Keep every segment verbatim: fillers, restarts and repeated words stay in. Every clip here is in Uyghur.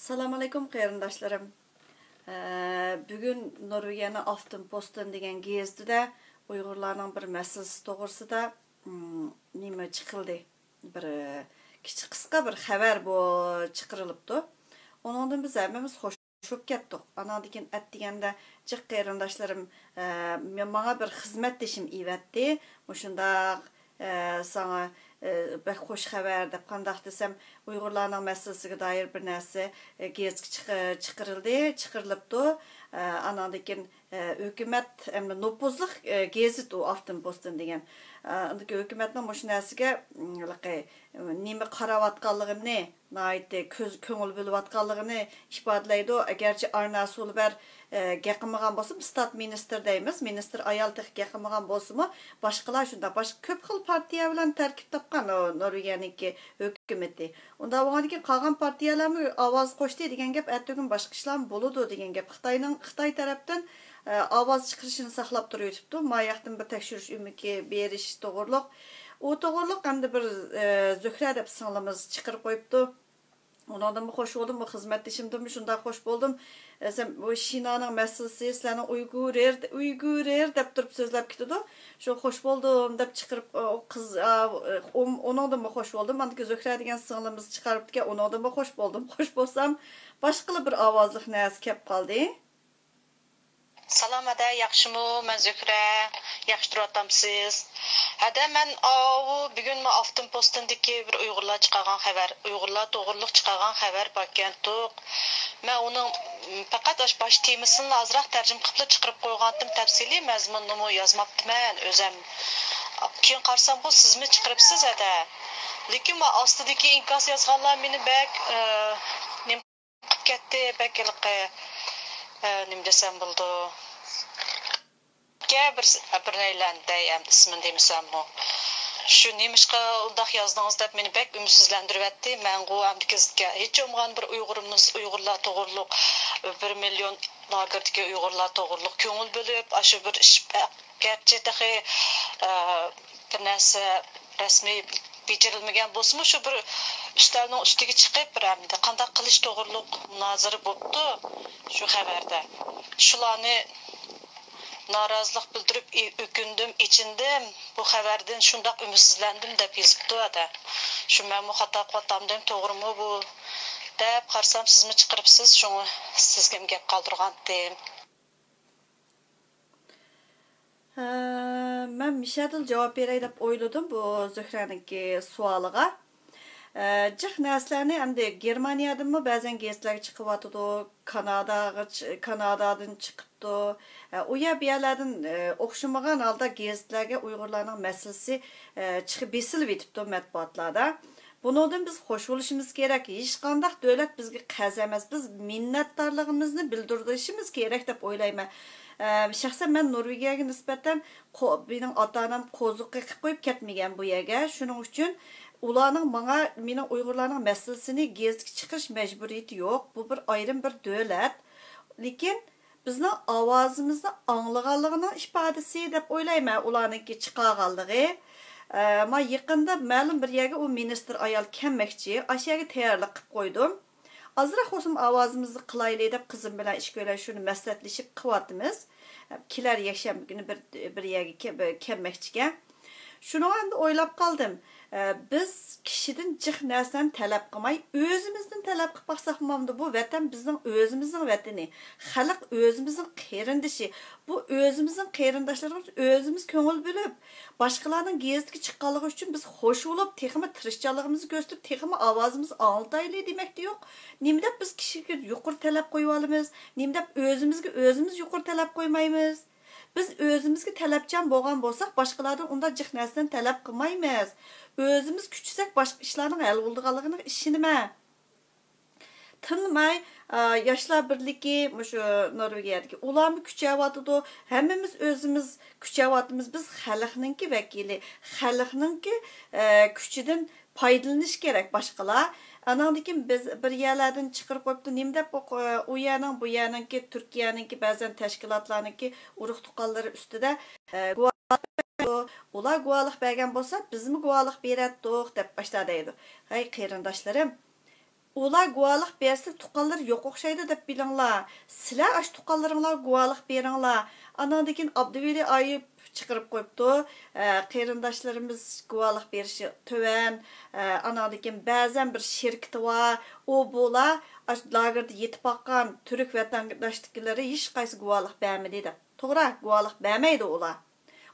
ئەسسالامۇئەلەيكۇم، قېرىنداشلىرىم. ئە، بۈگۈن نورۋېگىيەنىڭ ئافتېنپوستېن دېگەن گېزىتىدە ئۇيغۇرلارنىڭ بىر مەسىلىسى توغرىسىدا، ئىم، نېمە چىقىلدى؟ بىر، ئە، كىچىك قىسقا بىر خەۋەر بۇ چىقىرىلىپتۇ. ئۇنىڭدىن بىز ھەممىمىز خوش بولۇپ كەتتۇق. ئاناندىن كېيىن ئەتىگەندە جىق قېرىنداشلىرىم، ئە، ماڭا بىر خىزمەتدىشىم ئېۋەتتى. مۇشۇنداق، ئە، ساڭا، ئە، بەك خوش خەۋەر دەپ، قانداق دېسەم، ئۇيغۇرلارنىڭ مەسىلىسىگە دائىر بىر نەرسە، ئە، گېزىتكە چىقى-، چىقىرىلدى، چىقىرىلىپتۇ. ئە، ئاناندىن كېيىن، ئە، ھۆكۈمەت، ئەمدى نوپۇزلۇق، ئە، گېزىت ئۇ ئافتېنپوستېن دېگەن. ئە، ئاندىن كېيىن ھۆكۈمەتنىڭ مۇشۇ نەرسىگە، م، ھېلىقى، نېمە قاراۋاتقانلىقىنى، ناھايىتى كۆز، كۆڭۈل بۆلۈۋاتقانلىقىنى ئىپادىلەيدۇ. ئەگەرچە ئارنا سولبەر، ئە، گەپ قىلمىغان بولسىمۇ، ستات مىنىستىر دەيمىز، مىنىستىر ئايال تېخى گەپ قىلمىغان بولسىمۇ، باشقىلار شۇنداق، باشقا كۆپ خىل پارتىيە بىلەن تەركىب تاپقان ئۇ نورۋېگىيەنىڭكى ھۆكۈمىتى. ئۇنداق بولغاندىكىن قالغان پارتىيەلەرمۇ ئاۋاز قوشتى دېگەن گەپ، ئەتىگۈن باشقا ئىشلارمۇ بولىدۇ دېگەن گەپ. خىتاينىڭ، خىتاي تەرەپتىن، ئە، ئاۋاز چىقىرىشىنى ساقلاپ تۇرۇۋېتىپتۇ. ما ياقتىن بىر تەكشۈرۈش ئۆمىكى بېرىش توغرۇلۇق. ئۇ توغرۇلۇق ئەمدى بىر، ئە، زۆھرە دەپ سىڭلىمىز چىقىرىپ قويۇپتۇ. ئۇنىڭدىنمۇ خوش بولدۇم، بۇ خىزمەتدىشىمدىنمۇ شۇنداق خوش بولدۇم. ئە، سەن بۇ شىنانىڭ مەسىلىسى، سىلەرنىڭ ئۇيغۇر ئېر، ئۇيغۇر ئېر دەپ تۇرۇپ سۆزلەپ كېتىدۇ. شۇ خوش بولدۇم دەپ چىقىرىپ، ئۇ قىز، ئا، ئۇ، ئۇنىڭدىنمۇ خوش بولدۇم. ئاندىن كېيىن زۆھرە دېگەن سىڭلىمىز چىقارىپتىكەن، ئۇنىڭدىنمۇ خوش بولدۇم. خوش بولسام، باشقىلا بىر ئاۋازلىق نەرسە كەپ قالدى. سالام ھەدە، ياخشىمۇ؟ مەن زۆھرە. ياخشى تۇرۇۋاتامسىز؟ ھەدە، مەن ئاۋۇ بۈگۈن ما ئافتېنپوستېندىكى بىر ئۇيغۇرلار چىقارغان خەۋەر، ئۇيغۇرلار توغرۇلۇق چىقارغان خەۋەر باركەنتۇق. مەن ئۇنىڭ، م، پەقەت ئاشۇ باش تېمىسىنىلا ئازراق تەرجىمە قىلىپلا چىقىرىپ قويغانتىم، تەپسىلىي مەزمۇننىمۇ يازماپتىمەن ئۆزەم. كېيىن قارىسامغۇ سىزمۇ چىقىرىپسىز ھەدە. لېكىن ما ئاستىدىكى ئىنكاس يازغانلار مېنى بەك، ئە، نېمە قىلىپ كەتتى، بەك ھېلىقى، ئە، نېمە دېسەم بولىدۇ؟ گە بىر، بىرەيلەن دەي، ئەمدى ئىسمىنى دېمىسەممۇ. شۇ نېمىشقا ئۇنداق يازدىڭىز دەپ مېنى بەك ئۈمىدسىزلەندۈرۈۋەتتى. مەنغۇ ئەمدى گېزىتكە ھېچ بولمىغان بىر ئۇيغۇرىمىز، ئۇيغۇرلار توغرۇلۇق، بىر مىليون لاگېردىكى ئۇيغۇرلار توغرۇلۇق كۆڭۈل بۆلۈپ، ئاشۇ بىر ئىش، گەرچە تېخى، ئە، بىر نەرسە رەسمىي بېجىرىلمىگەن بولسىمۇ، شۇ بىر ئۈستەلنىڭ ئۈستىگە چىقىپ، بىر ئەمدى قانداق قىلىش توغرۇلۇق مۇنازىرە بوپتۇ شۇ خەۋەردە. شۇلارنى نارازىلىق بىلدۈرۈپ، ئى-، ئۆكۈندۈم، ئېچىندىم، بۇ خەۋەردىن شۇنداق ئۈمىدسىزلەندىم دەپ يېزىپتۇ ھەدە. شۇ مەنمۇ خاتا قىلىۋاتامدىم، توغرىمۇ بۇ دەپ قارىسام، سىزمۇ چىقىرىپسىز، شۇڭا سىزگىمۇ گەپ قالدۇرغانتىم. ھە، مەن مىشەدىلا جاۋاب بېرەي دەپ ئويلىدىم بۇ زۆھرەنىڭكى سوئالىغا. ئە، جىق نەرسىلەرنى ئەمدى گېرمانىيەدىنمۇ بەزەن گېزىتلەرگە چىقىۋاتىدۇ، كاناداغا چى-، كانادادىن چىقىپتۇ. ئە، ئۇ يەر بۇ يەرلەردىن، ئە، ئوخشىمىغان ھالدا گېزىتلەرگە ئۇيغۇرلارنىڭ مەسىلىسى، ئە، چىقىپ بېسىلىۋېتىپتۇ مەتبۇئاتلاردا. بۇنىڭدىن بىز خوش بولۇشىمىز كېرەك. ھېچقانداق دۆلەت بىزگە قەرز ئەمەس. بىز مىننەتدارلىقىمىزنى بىلدۈرۈشىمىز كېرەك دەپ ئويلايمەن. ئە، شەخسەن مەن نورۋېگىيەگە نىسبەتەن قو-، مېنىڭ ئاتا-ئانام قوزۇق قېقىپ قويۇپ كەتمىگەن بۇ يەرگە. شۇنىڭ ئۈچۈن ئۇلارنىڭ ماڭا، مېنىڭ ئۇيغۇرلارنىڭ مەسىلىسىنى گېزىتكە چىقىرىش مەجبۇرىيىتى يوق. بۇ بىر ئايرىم بىر دۆلەت. لېكىن بىزنىڭ ئاۋازىمىزنى ئاڭلىغانلىقىنىڭ ئىپادىسى دەپ ئويلايمەن ئۇلارنىڭكى چىقارغانلىقى. ئە، ما يېقىندا مەلۇم بىر يەرگە ئۇ مىنىستىر ئايال كەلمەكچى، ئاشۇ يەرگە تەييارلىق قىلىپ قويدۇم. ئازراق بولسىمۇ ئاۋازىمىزنى قىلايلى دەپ قىزىم بىلەن ئىككىيلەن شۇنى مەسلىھەتلىشىپ قىلىۋاتىمىز. كېلەر يەكشەنبە كۈنى بىر، بىر يەرگە كە-، بىر كەلمەكچىكەن. شۇنىڭغا ئەمدى ئويلاپ قالدىم. ئە، بىز كىشىدىن جىق نەرسىلەرنى تەلەپ قىلماي، ئۆزىمىزدىن تەلەپ قىلىپ باقساق بولمامدۇ؟ بۇ ۋەتەن بىزنىڭ ئۆزىمىزنىڭ ۋەتىنى. خەلق ئۆزىمىزنىڭ قېرىندىشى. بۇ ئۆزىمىزنىڭ قېرىنداشلىرىمىز ئۆزىمىز كۆڭۈل بۆلۈپ، باشقىلارنىڭ گېزىتكە چىققانلىقى ئۈچۈن بىز خوش بولۇپ، تېخىمۇ تىرىشچانلىقىمىزنى كۆرسىتىپ، تېخىمۇ ئاۋازىمىزنى ئاڭلىتايلى دېمەكتە يوق. نېمە دەپ بىز كىشىگە يۇقىرى تەلەپ قويۇۋالىمىز؟ نېمە دەپ ئۆزىمىزگە ئۆزىمىز يۇقىرى تەلەپ قويمايمىز؟ بىز ئۆزىمىزگە تەلەپچان بولغان بولساق، باشقىلاردىن ئۇنداق جىق نەرسىلەرنى تەلەپ قىلمايمىز. ئۆزىمىز كۈچىسەك، باشقا ئىشلارنىڭ ھەل بولىدىغانلىقىغا ئىشىنىمەن. تىنماي، ئا، ياشلار بىرلىكى، مۇشۇ نورۋېگىيەدىكى، ئۇلارمۇ كۈچەۋاتىدۇ. ھەممىمىز ئۆزىمىز كۈچەۋاتىمىز. بىز خەلقنىڭكى ۋەكىلى، خەلقنىڭكى، ئە، كۈچىدىن پايدىلىنىش كېرەك باشقىلار. ئاناندىن كېيىن بىز بىر يەرلەردىن چىقىرىپ قويۇپتۇ. نېمە دەپ ئۇ، ئۇ يەرنىڭ، بۇ يەرنىڭكى، تۈركىيەنىڭكى بەزەن تەشكىلاتلارنىڭكى ئۇرۇق تۇغقانلىرى ئۈستىدە، ئە، گۇۋاھ، ئۇلار گۇۋاھلىق بەرگەن بولسا، بىزمۇ گۇۋاھلىق بېرەتتۇق دەپ باشتا دەيدۇ. ھەي، قېرىنداشلىرىم، ئۇلار گۇۋاھلىق بەرسە، تۇغقانلىرى يوق ئوخشايدۇ دەپ بىلىڭلار. سىلەر ئاشۇ تۇغقانلىرىڭلارغا گۇۋاھلىق بېرىڭلار. ئاناندىن كېيىن ئابدۇۋەلى ئايۇپ چىقىرىپ قويۇپتۇ. ئە، قېرىنداشلىرىمىز گۇۋاھلىق بېرىشى تۆۋەن. ئە، ئاناندىن كېيىن بەزەن بىر شىركىتى بار. ئۇ بۇلار ئاشۇ لاگېردا يېتىپ باققان تۈرك ۋەتەنداشتىكىلىرى ھېچقايسى گۇۋاھلىق بەرمىدى دەپ. توغرا، گۇۋاھلىق بەرمەيدۇ ئۇلار.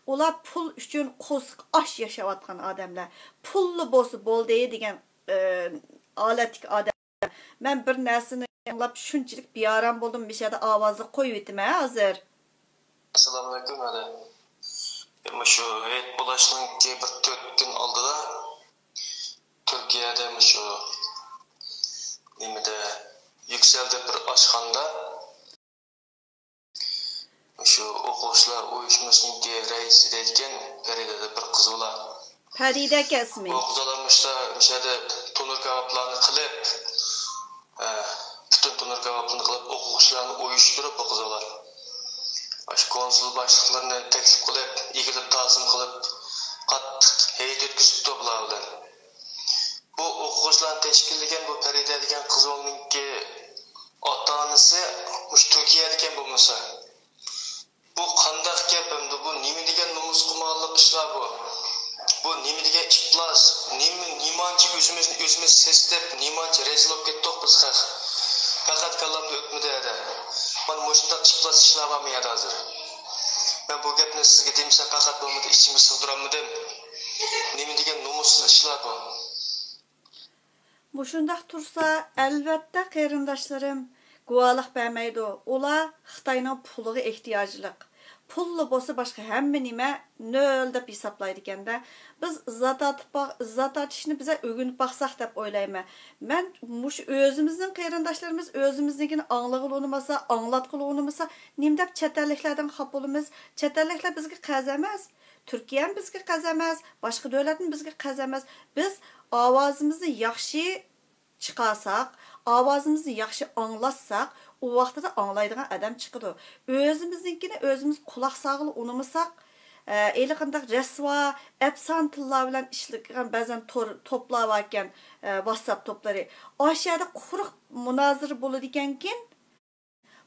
ئۇلار پۇل ئۈچۈن قورسىقى ئاچ ياشاۋاتقان ئادەملەر. پۇللا بولسا بولدى دېگەن، ئە، ھالەتتىكى ئادەم. مەن بىر نەرسىنى ئاڭلاپ شۇنچىلىك بىئارام بولدۇم، مۇشۇ يەردە ئاۋازنى قويۇۋېتىمەن ھازىر. ئەسسالامۇئەلەيكۇم، ھەدە. مۇشۇ ھېيت بولۇشنىڭكى بىر تۆت كۈن ئالدىدا تۈركىيەدە مۇشۇ نېمىدە، يۈكسەلدە بىر ئاشخانىدا شۇ ئوقۇغۇچىلار ئۇيۇشمىسىنىڭكى رەئىسى دەيدىكەن، پەرىدە دەپ بىر قىز بالا. پەرىدە ئىكەن ئىسمى. ئۇ قىز بالا مۇشتا، مۇشەدە تونۇر كاۋاپلارنى قىلىپ، ئە، پۈتۈن تونۇر كاۋاپلارنى قىلىپ، ئوقۇغۇچىلارنى ئۇيۇشتۇرۇپ، بۇ قىز بالا ئاشۇ كونسۇل باشلىقلىرىنى تەكلىپ قىلىپ، ئېگىلىپ تازىم قىلىپ، قاتتىق ھەيدە ئۆتكۈزۈپتۇ بۇلار بىلەن. بۇ ئوقۇغۇچىلارنى تەشكىللىگەن بۇ پەرىدە دېگەن قىز بالىنىڭكى ئاتا-ئانىسى مۇشۇ تۈركىيەدىكەن بولمىسا. بۇ قانداق گەپ ئەمدى؟ بۇ نېمە دېگەن نومۇسقا مۇئانلىق ئىشلار بۇ؟ بۇ نېمە دېگەن ئىپلاس؟ نېمە، نېمانچە ئۆزىمىزنى ئۆزىمىز سېسىتىپ، نېمانچە رەزىل بولۇپ كەتتۇق بىز خەق. پەقەت كاللامدا ئۆتمىدى ھەدە. مانا مۇشۇنداق ئىپلاس ئىشلار بارمۇ يەردە ھازىر؟ مەن بۇ گەپنى سىزگە دېمىسەم پەقەت بولمىدى، ئىچىمگە سىغدۇرالمىدىم. نېمە دېگەن نومۇسسىز ئىشلار بۇ؟ مۇشۇنداق تۇرسا، ئەلۋەتتە، قېرىنداشلىرىم گۇۋاھلىق بەرمەيدۇ. ئۇلار خىتاينىڭ پۇلىغا ئېھتىياجلىق. پۇللا بولسا باشقا ھەممە نېمە نۆل دەپ ھېسابلايدىكەن-دە. بىز ئىززەت تارتىپ باق-، ئىززەت تارتىشنى بىزە ئۆگىنىپ باقساق دەپ ئويلايمەن. مەن مۇشۇ ئۆزىمىزنىڭ قېرىنداشلىرىمىز ئۆزىمىزنىڭكىنى ئاڭلىغىلى ئۇنىمىسا، ئاڭلاتقىلى ئۇنىمىسا، نېمە دەپ چەت ئەللىكلەردىن خاپا بولىمىز؟ چەت ئەللىكلەر بىزگە قەرز ئەمەس. تۈركىيەمۇ بىزگە قەرز ئەمەس، باشقا دۆلەتمۇ بىزگە قەرز ئەمەس. بىز ئاۋازىمىزنى ياخشى چىقارساق، ئاۋازىمىزنى ياخشى ئاڭلاتساق، ئۇ ۋاقتىدا ئاڭلايدىغان ئادەم چىقىدۇ. ئۆزىمىزنىڭكىنى ئۆزىمىز قۇلاق سالغىلى ئۇنىمىساق، ئە، ھېلىقانداق رەسۋا، ئەپسانە تىللار بىلەن ئىشلىگەن بەزەن تور، توپلار باركەن، ئە، ۋاتساپ توپلىرى. ئاشۇ يەردە قۇرۇق مۇنازىرە بولىدىكەنكىن،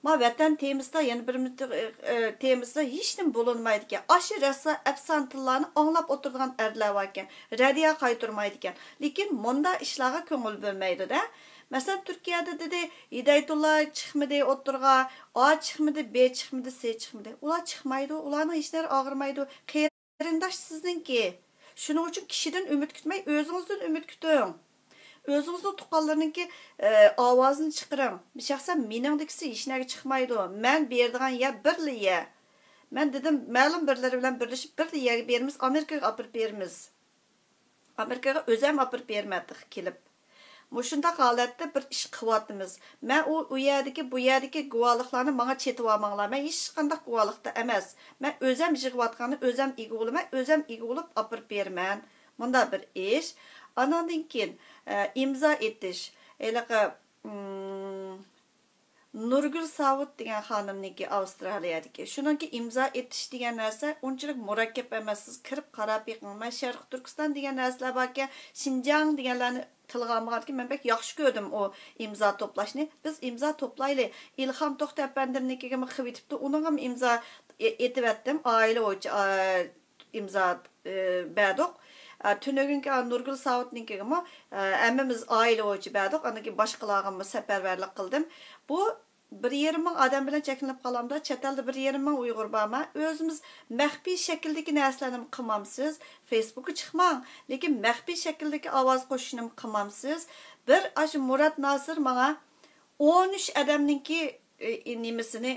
ما ۋەتەن تېمىسىدا يەنە بىر مىت-، ئى، ئى، تېمىسىدا ھېچنېمە بولۇنمايدىكەن. ئاشۇ رەسۋا ئەپسانە تىللارنى ئاڭلاپ ئولتۇرىدىغان ئەرلەر باركەن. رەددىيە قايتۇرمايدىكەن. لېكىن مۇنداق ئىشلارغا كۆڭۈل بۆلمەيدۇ-دە. مەسىلەن، تۈركىيەدە دېدى، ھىدايەتۇللا چىقمىدى ئوتتۇرىغا، ئا چىقمىدى، بې چىقمىدى، سې چىقمىدى. ئۇلار چىقمايدۇ، ئۇلارنىڭ ھېچ نەرسە ئاغرىمايدۇ. قېرىنداش سىزنىڭكى. شۇنىڭ ئۈچۈن كىشىدىن ئۈمىد كۈتمەي، ئۆزىڭىزدىن ئۈمىد كۈتۈڭ. ئۆزىڭىزنىڭ تۇغقانلىرىنىڭكى، ئە، ئاۋازىنى چىقىرىڭ. شەخسەن مېنىڭدىكىسى ھېچنەرگە چىقمايدۇ. مەن بېرىدىغان يەر بىرلا يەر. مەن دېدىم، مەلۇم بىرلىرى بىلەن بىرلىشىپ بىرلا يەرگە بېرىمىز، ئامېرىكىغا ئاپىرىپ بېرىمىز. ئامېرىكىغا ئۆزەم ئاپىرىپ بېرىمەن تېخى كېلىپ. مۇشۇنداق ھالەتتە بىر ئىش قىلىۋاتىمىز. مەن ئۇ، ئۇ يەردىكى، بۇ يەردىكى گۇۋاھلىقلارنى ماڭا چېتىۋالماڭلار. مەن ھېچقانداق گۇۋاھلىقتا ئەمەس. مەن ئۆزەم يىغىۋاتقاننى ئۆزەم ئىگە بولىمەن، ئۆزەم ئىگە بولۇپ ئاپىرىپ بېرىمەن. مۇنداق بىر ئىش. ئانىڭدىن كېيىن، ئە، ئىمزا ئېتىش. ھېلىقى، ئىم، نۇرگۈل ساۋۇت دېگەن خانىمنىڭكى ئاۋسترالىيەدىكى. شۇنىڭكى ئىمزا ئېتىش دېگەن نەرسە ئۇنچىلىك مۇرەككەپ ئەمەس. سىز كىرىپ قاراپ بېقىڭ. مەن شەرقىي تۈركىستان دېگەن نەرسىلەر باركەن، شىنجاڭ دېگەنلەرنى تىلغا ئالمىغاندىكىن، مەن بەك ياخشى كۆردۈم ئۇ ئىمزا توپلاشنى. بىز ئىمزا توپلايلى. ئىلھام توختى ئەپەندىمنىڭكىگىمۇ قىلىۋېتىپتۇ. ئۇنىڭغىمۇ ئىمزا ئېتىۋەتتىم. ئائىلە بويىچە، ئا، ئىمزا، ئە، بەردۇق. ئا، تۈنۈگۈنكى، ئا، نۇرگۈل ساۋۇتنىڭكىگىمۇ، ئە، ھەممىمىز ئائىلە بويىچە بەردۇق. ئاندىن كېيىن باشقىلارغىمۇ سەپەرۋەرلىك قىلدىم. بۇ بىر يېرىم مىڭ ئادەم بىلەن چەكلىنىپ قالامدا، چەت ئەلدە بىر يېرىم مىڭ ئۇيغۇر بارما؟ ئۆزىمىز مەخپىي شەكىلدىكى نەرسىلەرنىمۇ قىلمامسىز؟ فېيسبۇكقا چىقماڭ، لېكىن مەخپىي شەكىلدىكى ئاۋاز قوشۇشنىمۇ قىلمامسىز؟ بىر ئاشۇ مۇرات ناسىر ماڭا ئون ئۈچ ئادەمنىڭكى، ئى، ئى، نېمىسىنى،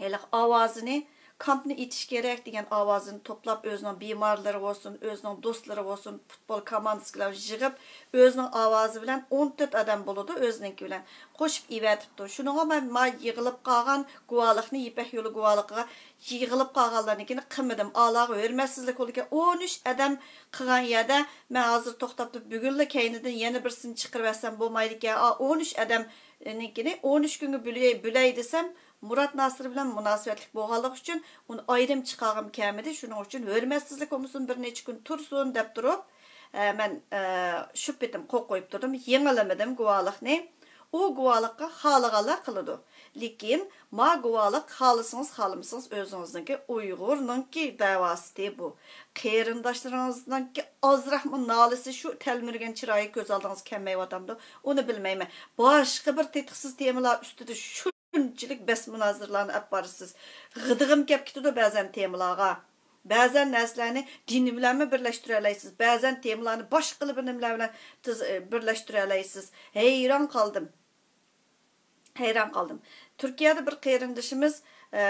ھېلىقى ئاۋازىنى، كامپنى ئېتىش كېرەك دېگەن ئاۋازىنى توپلاپ، ئۆزىنىڭ بىمارلىرى بولسۇن، ئۆزىنىڭ دوستلىرى بولسۇن، پۇتبول كوماندىسىدىكىلەر يىغىپ، ئۆزىنىڭ ئاۋازى بىلەن ئون تۆت ئادەم بولىدۇ، ئۆزىنىڭكى بىلەن قوشۇپ ئېۋەتىپتۇ. شۇنىڭغا مەن ما يىغىلىپ قالغان گۇۋاھلىقنى، يىپەك يولى گۇۋاھلىقىغا يىغىلىپ قالغانلارنىڭكىنى قىلمىدىم. ئالاغا ھۆرمەتسىزلىك بولىدىكەن. ئون ئۈچ ئادەم قىلغان يەردە مەن ھازىر توختاپ تۇرۇپ، بۈگۈنلا كەينىدىن يەنە بىرسىنى چىقىرىۋەتسەم بولمايدىكەن. ئا، ئون ئۈچ ئادەم نىڭكىنى ئون ئۈچ كۈنگە بۆلەي، بۆلەي دېسەم، مۇرات ناسىر بىلەن مۇناسىۋەتلىك بولغانلىقى ئۈچۈن ئۇنى ئايرىم چىقارغۇم كەلمىدى. شۇنىڭ ئۈچۈن ھۆرمەتسىزلىك بولمىسۇن، بىر نەچچە كۈن تۇرسۇن دەپ تۇرۇپ، ئە، مەن، ئە، شۇ پېتىم قول قويۇپ تۇردۇم، يېڭىلىمىدىم گۇۋاھلىقنى. ئۇ گۇۋاھلىققا خالىغانلار قىلىدۇ. لېكىن ما گۇۋاھلىق خالىسىڭىز، خالىمىسىڭىز ئۆزىڭىزنىڭكى ئۇيغۇرنىڭكى دەۋاسىتى بۇ. قېرىنداشلىرىڭىزنىڭكى ئازراقمۇ نالىسى شۇ تەلمۈرگەن چىرايى كۆز ئالدىڭىزغا كەلمەيۋاتامدۇ؟ ئۇنى بىلمەيمەن. باشقا بىر تېتىقسىز تېمىلار ئۈستىدە شۇنچىلىك بەس مۇنازىرىلارنى ئەپ بارىسىز. غىدىقىم كەپ كېتىدۇ بەزەن تېمىلارغا. بەزەن نەرسىلەرنى دىن بىلەنمۇ بىرلەشتۈرەلەيسىز، بەزەن تېمىلارنى باشقىلا بىر نېمىلەر بىلەن تىز-، بىرلەشتۈرەلەيسىز. ھەيران قالدىم. ھەيران قالدىم. تۈركىيەدە بىر قېرىندىشىمىز، ئە،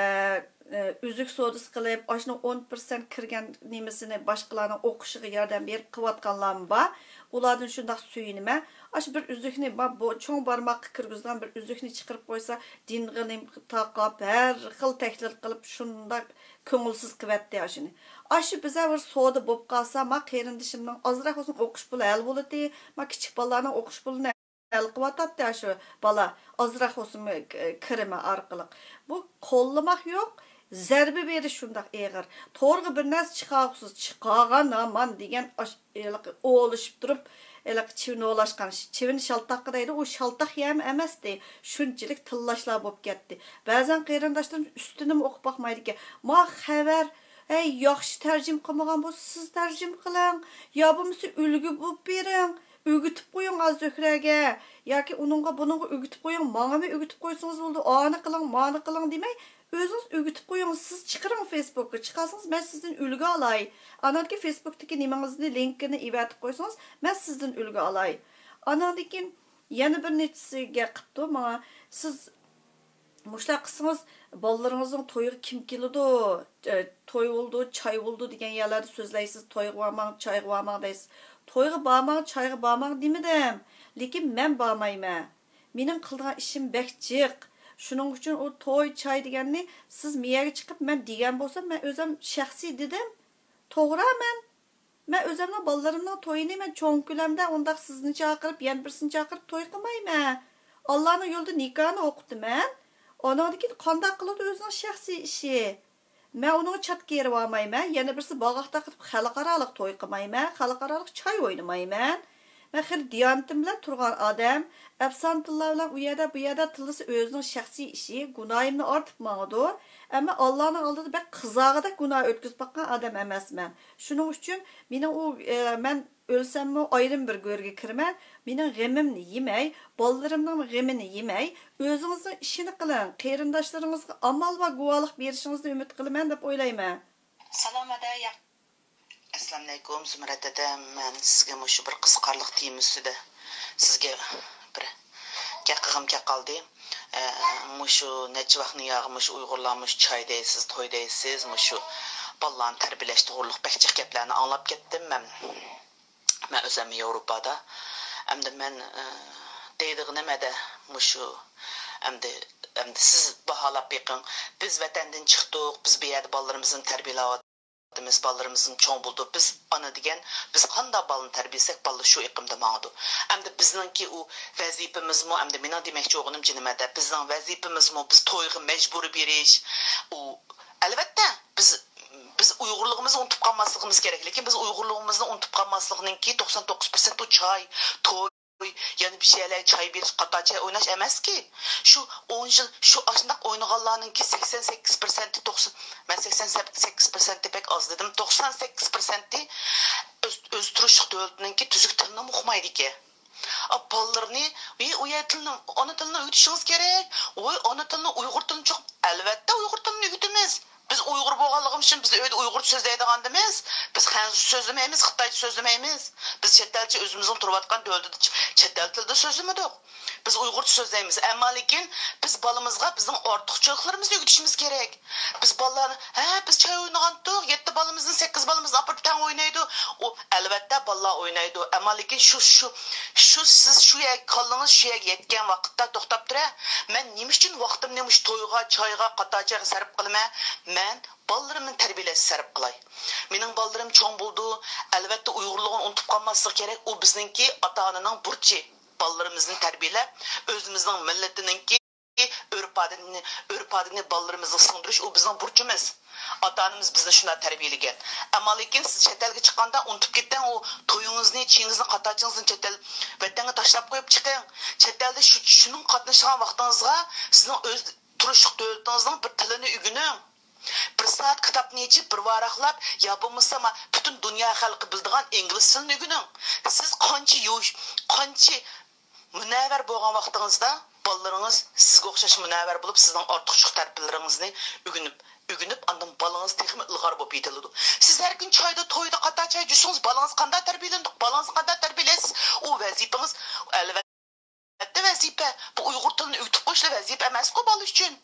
ئە، ئۈزۈك سودىسى قىلىپ، ئاشۇنىڭ ئون پىرسەنت كىرگەن نېمىسىنى باشقىلارنىڭ ئوقۇشىغا ياردەم بېرىپ قىلىۋاتقانلارمۇ بار. ئۇلاردىن شۇنداق سۆيۈنىمەن. ئاشۇ بىر ئۈزۈكنى، ما-، بۇ چوڭ بارماققا كىرگۈزىدىغان بىر ئۈزۈكنى چىقىرىپ قويسا، دىنغا نېمە تاقاپ، ھەر خىل تەھلىل قىلىپ، شۇنداق كۆڭۈلسىز قىلىۋەتتى ئاشۇنى. ئاشۇ بىزە بىر سودا بولۇپ قالسا، ما قېرىندىشىمنىڭ ئازراق بولسۇن ئوقۇش پۇلى ھەل بولاتتى، ما كىچىك بالىلارنىڭ ئوقۇش پۇلىنى ھەل قىلىۋاتاتتى ئاشۇ بالا، ئازراق بولسىمۇ ك-، كىرىمى ئارقىلىق. بۇ قوللىماق يوق، زەربە بېرىش شۇنداق ئېغىر. تورغا بىر نەرسە چىقارغۇسىز، چىقارغان ھامان دېگەن ئاش-، ھېلىقى ئوۋلىشىپ تۇرۇپ، ھېلىقى چىۋىن ئوۋلاشقان، چىۋىن شالتاققا دەيدۇ، ئۇ شالتاق يەم ئەمەستى. شۇنچىلىك تىللاشلار بولۇپ كەتتى. بەزەن قېرىنداشلىرىم ئۈستىنىمۇ ئوقۇپ باقمايدىكەن. ما خەۋەر، ھەي، ياخشى تەرجىمە قىلمىغان بولسا سىز تەرجىمە قىلىڭ. يا بولمىسا ئۈلگە بولۇپ بېرىڭ. ئۆگىتىپ قويۇڭ ئاز زۆھرەگە. ياكى ئۇنىڭغا، بۇنىڭغا ئۆگىتىپ قويۇڭ. ماڭىمۇ ئۆگىتىپ قويسىڭىز بولىدۇ. ئانى قىلىڭ، مانى قىلىڭ دېمەي، ئۆزىڭىز ئۆگىتىپ قويۇڭ. سىز چىقىرىڭ فېيسبۇكقا. چىقارسىڭىز، مەن سىزدىن ئۈلگە ئالاي. ئانان كېيىن فېيسبۇكتىكى نېمىڭىزنى، لىنكىنى ئېۋەتىپ قويسىڭىز، مەن سىزدىن ئۈلگە ئالاي. ئاناندىن كېيىن يەنە بىر نەچچىسىگە قىپتۇ ماڭا. سىز مۇشۇنداق قىلسىڭىز، بالىلىرىڭىزنىڭ تويىغا كىم كېلىدۇ؟ ئە، توي بولىدۇ، چاي بولىدۇ دېگەن يەرلەردە سۆزلەيسىز، تويغا بارماڭ، چايغا بارماڭ دەيسىز. تويغا بارماڭ، چايغا بارماڭ دېمىدىم. لېكىن مەن بارمايمەن. مېنىڭ قىلىدىغان ئىشىم بەك جىق. شۇنىڭ ئۈچۈن ئۇ توي، چاي دېگەننى سىز مېيەگە چىقىپ مەن دېگەن بولسام، مەن ئۆزۈم شەخسىي دېدىم. توغرا، مەن مەن ئۆزۈمنىڭ بالىلىرىمنىڭ تويىنى مەن چوڭ كۆلەمدە ئۇنداق سىزنى چاقىرىپ، يەنە بىرسىنى چاقىرىپ توي قىلمايمەن. ئاللانىڭ يولىدا نىكاھنى ئوقۇتىمەن. ئۇنىڭدىن كېيىن قانداق قىلىدۇ ئۆزىنىڭ شەخسىي ئىشى. مەن ئۇنىڭغا چاتاق كېرىۋالمايمەن. يەنە بىرسى باغاقتا قىلىپ خەلقئارالىق توي قىلمايمەن. خەلقئارالىق چاي ئوينىمايمەن. مەن خېلى دىيانىتىم بىلەن تۇرغان ئادەم. ئەپسانە تىللار بىلەن ئۇ يەردە، بۇ يەردە تىللىسا ئۆزىنىڭ شەخسىي ئىشى، گۇناھىمنى ئارتىپ ماڭىدۇ. ئەمما ئاللانىڭ ئالدىدا بەك قىزارغۇدەك گۇناھ ئۆتكۈزۈپ باققان ئادەم ئەمەسمەن. شۇنىڭ ئۈچۈن مېنىڭ ئۇ، ئە، مەن ئۆلسەممۇ ئايرىم بىر گۆرگە كىرىمەن. مېنىڭ غېمىمنى يېمەي، بالىلىرىمنىڭ غېمىنى يېمەي، ئۆزىڭىزنىڭ ئىشىنى قىلىڭ. قېرىنداشلىرىڭىزغا ئامال بار گۇۋاھلىق بېرىشىڭىزنى ئۈمىد قىلىمەن دەپ ئويلايمەن. سالام ئەدە، ياق-، ئەسسالامۇئەلەيكۇم زۇمرەت ھەدە، مەن سىزگە مۇشۇ بىر قىزىقارلىق تېما ئۈستىدە سىزگە بىر گەپ قىلغۇم كەپ قالدى. ئە، مۇشۇ نەچچە ۋاقىتنى ياغى مۇشۇ ئۇيغۇرلار مۇشۇ چاي دەيسىز، توي دەيسىز، مۇشۇ بالىلارنى تەربىيەلەش توغرۇلۇق بەك جىق گەپلەرنى ئاڭلاپ كەتتىم مەن. مەن ئۆزۈم ياۋروپادا. ئەمدى مەن، ئە، دەيدىغىنىم ھەدە مۇشۇ. ئەمدى، ئەمدى سىز باھالاپ بېقىڭ. بىز ۋەتەندىن چىقتۇق، بىز بۇ يەردە بالىلىرىمىزنى تەربىيەلەۋاتىمىز، بالىلىرىمىزنى چوڭ بولدۇرۇپ، بىز ئانا دېگەن، بىز قانداق بالىنى تەربىيەلىسەك، بالىلار شۇ ئېقىمدا ماڭىدۇ. ئەمدى بىزنىڭكى ئۇ ۋەزىپىمىزمۇ، ئەمدى مېنىڭ دېمەكچى بولغىنىم جېنىم ھەدە، بىزنىڭ ۋەزىپىمىزمۇ، بىز تويغا مەجبۇرىي بېرىش، ئۇ ئەلۋەتتە، بىز، بىز ئۇيغۇرلۇقىمىزنى ئۇنتۇپ قالماسلىقىمىز كېرەك. لېكىن بىز ئۇيغۇرلۇقىمىزنى ئۇنتۇپ قالماسلىقنىڭكى توقسان توققۇز پىرسەنت ئۇ چاي، توي، يەنە بىر شەيلەر، چاي بېرىش، قاتار چاي ئويناش ئەمەسكى. شۇ ئون يىل شۇ ئاشۇنداق ئوينىغانلارنىڭكى سەكسەن سەككىز پىرسەنتى، توقسان، مەن سەكسەن سەككىز پىرسەنتى بەك ئاز دېدىم، توقسان سەككىز پىرسەنتى ئۆز، ئۆزى تۇرۇشلۇق دۆلىتىنىڭكى تۈزۈك تىلىنىمۇ ئۇقمايدىكەن. ئا، بالىلىرىنى، ۋى، ئۇ يەر تىلىنى، ئانا تىلىنى ئۆگىتىشىڭىز كېرەك. ۋوي، ئانا تىلىنى، ئۇيغۇر تىلىنى چوق-، ئەلۋەتتە، ئۇيغۇر تىلىنى ئۆگىتىمىز. بىز ئۇيغۇر بولغانلىقىمىز ئۈچۈن بىز ئۆيدە ئۇيغۇرچە سۆزلەيدىغان ئادەممىز. بىز خەنزۇچە سۆزلىمەيمىز، خىتايچە سۆزلىمەيمىز. بىز چەت ئەلچە ئۆزىمىزنىڭ تۇرۇۋاتقان دۆلىتىدە چ-، چەت ئەل تىلىدا سۆزلىمىدۇق. بىز ئۇيغۇرچە سۆزلەيمىز. ئەمما لېكىن بىز بالىمىزغا بىزنىڭ ئارتۇقچىلىقلىرىمىزنى ئۆگىتىشىمىز كېرەك. بىز بالىلارنى، ھە، بىز چاي ئوينىغانتۇق، يەتتە بالىمىزدىن سەككىز بالىمىزنى ئاپىرىپ تەڭ ئوينايدۇ. ئۇ، ئەلۋەتتە، بالىلار ئوينايدۇ. ئەمما لېكىن شۇ، شۇ، شۇ سىز شۇ يەرگە، كاللىڭىز شۇ يەرگە يەتكەن ۋاقىتتا توختاپ تۇرە، مەن نېمە ئۈچۈن ۋاقتىمنى مۇشۇ تويغا، چايغا، قاتار چايغا سەرپ قىلىمەن؟ مەن بالىلىرىمنى تەربىيەلەشكە سەرپ قىلاي. مېنىڭ بالىلىرىم چوڭ بولىدۇ، ئەلۋەتتە، ئۇيغۇرلۇقىنى ئۇنتۇپ قالماسلىقى كېرەك. ئۇ بىزنىڭكى ئاتا-ئانىنىڭ بۇرچى. بالىلىرىمىزنى تەربىيەلەپ، ئۆزىمىزنىڭ مىللىتىنىڭكى ئۆرپ-ئادىتىنى، ئۆرپ-ئادىتىنى بالىلىرىمىزغا سىڭدۈرۈش، ئۇ بىزنىڭ بۇرچىمىز. ئاتا-ئانىمىز بىزنى شۇنداق تەربىيەلىگەن. ئەمما لېكىن سىز چەت ئەلگە چىققاندا ئۇنتۇپ كەتمەڭ، ئۇ تويىڭىزنى، چېيىڭىزنى، قاتارچىڭىزنى چەت ئەل، ۋەتەنگە تاشلاپ قويۇپ چىقىڭ. چەت ئەلدە شۇ، شۇنىڭ قاتنىشىدىغان ۋاقتىڭىزغا سىزنىڭ ئۆز تۇرۇشلۇق دۆلىتىڭىزنىڭ بىر تىلىنى ئۆگىنىڭ. بىر سائەت كىتابنى ئېچىپ، بىر ۋاراقلاپ، يا بولمىسا ما-، پۈتۈن دۇنيا خەلقى بىلىدىغان ئىنگلىز تىلىنى ئۆگىنىڭ. سىز قانچە يۇش-، قانچە مۇنەۋۋەر بولغان ۋاقتىڭىزدا بالىلىرىڭىز سىزگە ئوخشاش مۇنەۋۋەر بولۇپ، سىزنىڭ ئارتۇقچىلىق تەرەپلىرىڭىزنى ئۆگىنىپ، ئۆگىنىپ، ئاندىن بالىڭىز تېخىمۇ ئىلغار بولۇپ يېتىلىدۇ. سىز ھەر كۈن چايدا، تويدا، قاتار چاي جۇشسىڭىز، بالىڭىز قانداق تەربىيەلىنىدۇ؟ بالىڭىزنى قانداق تەربىيەلەيسىز؟ ئۇ ۋەزىپىڭىز، ئەلۋەتتە ۋەزىپە. بۇ ئۇيغۇر تىلىنى ئۆگىتىپ قويۇشلا ۋەزىپە ئەمەسقۇ بالا ئۈچۈن.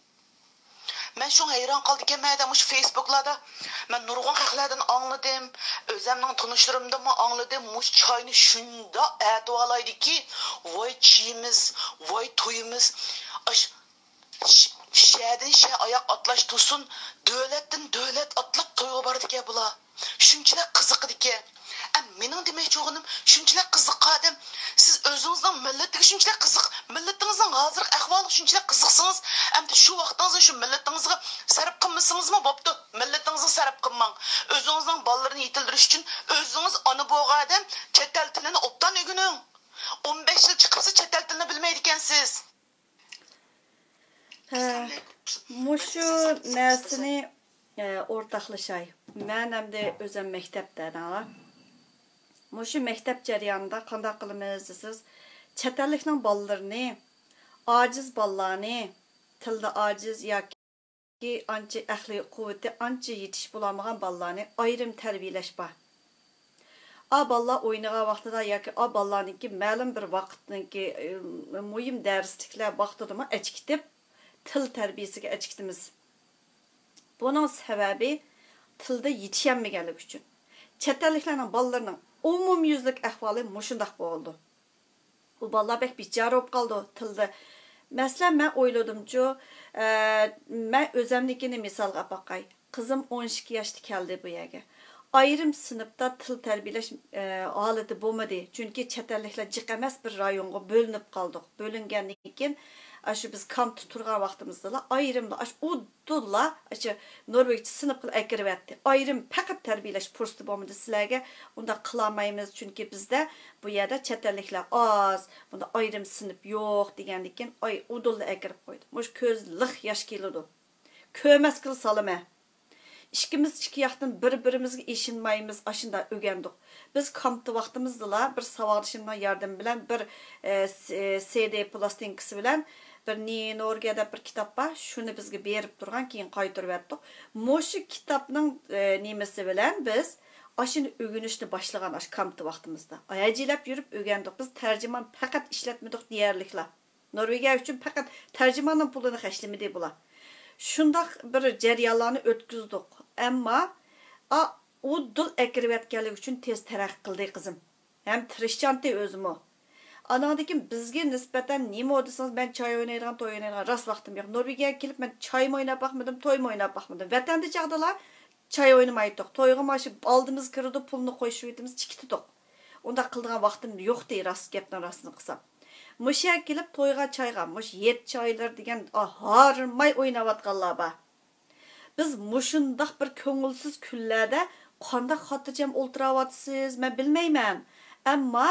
مەن شۇڭا ھەيران قالىدىكەنمەن، مۇشۇ فېيسبۇكلاردا مەن نۇرغۇن خەقلەردىن ئاڭلىدىم، ئۆزەمنىڭ تونۇشلىرىمدىنمۇ ئاڭلىدىم. مۇشۇ چاينى شۇنداق ئەتىۋالايدىكى، ۋاي چېيىمىز، ۋاي تويىمىز. ئاش-، ش-، شەدىن شە ئاياق ئاتلاش تۇرسۇن، دۆلەتتىن دۆلەت ئاتلاپ تويغا بارىدىكەن بۇلار. شۇنچىلىك قىزىقىدىكەن. ئە، مېنىڭ دېمەكچى بولغىنىم، شۇنچىلىك قىزىققان ئادەم، سىز ئۆزىڭىزنىڭ مىللىتىگە شۇنچىلىك قىزىق، مىللىتىڭىزنىڭ ھازىرقى ئەھۋالىغا شۇنچىلىك قىزىقسىڭىز، ئەمدى شۇ ۋاقتىڭىزنى شۇ مىللىتىڭىزغا سەرپ قىلمىسىڭىزمۇ بوپتۇ. مىللىتىڭىزغا سەرپ قىلماڭ. ئۆزىڭىزنىڭ بالىلىرىنى يېتىلدۈرۈش ئۈچۈن ئۆزىڭىز ئانا بولغان ئادەم چەت ئەل تىلىنى ئوبدان ئۆگىنىڭ. ئون بەش يىل چىقىپسىز، چەت ئەل تىلىنى بىلمەيدىكەنسىز. ھە، مۇشۇ نەرسىنى، ئە، ئورتاقلىشاي. مەن ئەمدى ئۆزۈم مەكتەپتە، دەڭلار. مۇشۇ مەكتەپ جەريانىدا قانداق قىلىمىز دېسىز، چەت ئەللىكنىڭ بالىلىرىنى، ئاجىز بالىلارنى، تىلدا ئاجىز ياكى ئانچە ئەقلىي قۇۋۋىتى ئانچە يېتىش بولالمىغان بالىلارنى ئايرىم تەربىيەلەش بار. ئا بالىلار ئوينىغان ۋاقتىدا ياكى ئا بالىلارنىڭكى مەلۇم بىر ۋاقىتنىڭكى، ئى، مۇھىم دەرسلىكلەر ۋاقتىدىمۇ ئەچىكىتىپ، تىل تەربىيەسىگە ئەچىكىتىمىز. بۇنىڭ سەۋەبى تىلدا يېتىشەلمىگەنلىكى ئۈچۈن. چەت ئەللىكلەرنىڭ بالىلىرىنىڭ ئومۇميۈزلۈك ئەھۋالى مۇشۇنداق بولىدۇ. ئۇ بالىلار بەك بىچارە بولۇپ قالىدۇ تىلدا. مەسىلەن، مەن ئويلىدىمچۇ، ئە، مەن ئۆزەمنىڭكىنى مىسالغا ئاپاقاي. قىزىم ئون ئىككى ياشتا كەلدى بۇ يەرگە. ئايرىم سىنىپتا تىل تەربىيەلەش، ئە، ھالىتى بولمىدى. چۈنكى چەت ئەللىكلەر جىق ئەمەس بىر رايونغا بۆلۈنۈپ قالدۇق. بۆلۈنگەندىن كېيىن، ئاشۇ بىز كامپتا تۇرغان ۋاقتىمىزدىلا ئايرىملا، ئاشۇ ئۇدۇللا، ئاشۇ نورۋېگچە سىنىپ قىلىپ ئەكىرىۋەتتى. ئايرىم پەقەت تەربىيەلەش پۇرسىتى بولمىدى سىلەرگە. ئۇنداق قىلالمايمىز، چۈنكى بىزدە بۇ يەردە چەت ئەللىكلەر ئاز، بۇندا ئايرىم سىنىپ يوق دېگەندىن كېيىن، ئاي، ئۇدۇللا ئەكىرىپ قويدى. مۇشۇ كۆز لىق ياش كېلىدۇ. كۆرمەسكىلا سالىمەن. ئىككىمىز ئىككى ياقتىن بىر-بىرىمىزگە ئىشىنمايمىز، ئاشۇنداق ئۆگەندۇق. بىز كامپتا ۋاقتىمىزدىلا بىر ساۋاقدىشىمنىڭ ياردىمى بىلەن بىر، ئە، س-، ئە، سىدى پلاستىنكىسى بىلەن بىر نى نورگە دەپ بىر كىتاب بار، شۇنى بىزگە بېرىپ تۇرغان، كېيىن قايتۇرۇۋەتتۇق. مۇشۇ كىتابنىڭ، ئە، نېمىسى بىلەن بىز ئاشۇنى ئۆگىنىشنى باشلىغان، ئاشۇ كامپتا ۋاقتىمىزدا. ھەجىلەپ يۈرۈپ ئۆگەندۇق. بىز تەرجىمان پەقەت ئىشلەتمىدۇق دېيەرلىكلا. نورۋېگىيە ئۈچۈن پەقەت تەرجىماننىڭ پۇلىنى خەجلىمىدى بۇلار. شۇنداق بىر جەريانلارنى ئۆتكۈزدۇق. ئەمما، ئا، ئۇدۇل ئەكىرىۋەتكەنلىكى ئۈچۈن تېز تەرەققىي قىلدى قىزىم. ھەم تىرىشچانتى ئۆزىمۇ. ئانىڭدىن كېيىن بىزگە نىسبەتەن نېمە دېسىڭىز، مەن چاي ئوينايدىغان، توي ئوينايدىغان راست ۋاقتىم يوق. نورۋېگىيەگە كېلىپ مەن چايمۇ ئويناپ باقمىدىم، تويمۇ ئويناپ باقمىدىم. ۋەتەندە چاغدىلا چاي ئوينىمايتتۇق. تويغا مانا شۇ ئالدىمىز كىرىدۇ، پۇلنى قوشۇۋېتىمىز، چىقىتىدۇق. ئۇنداق قىلىدىغان ۋاقتىم يوقتى، راست گەپنىڭ راستىنى قىلسام. مۇشۇ يەرگە كېلىپ تويغا، چايغا، مۇشۇ ھېيت چايلىرى دېگەن، ئا، ھارماي ئويناۋاتقانلار بار. بىز مۇشۇنداق بىر كۆڭۈلسىز كۈنلەردە قانداق خاتىرجەم ئولتۇراۋاتىسىز، مەن بىلمەيمەن. ئەمما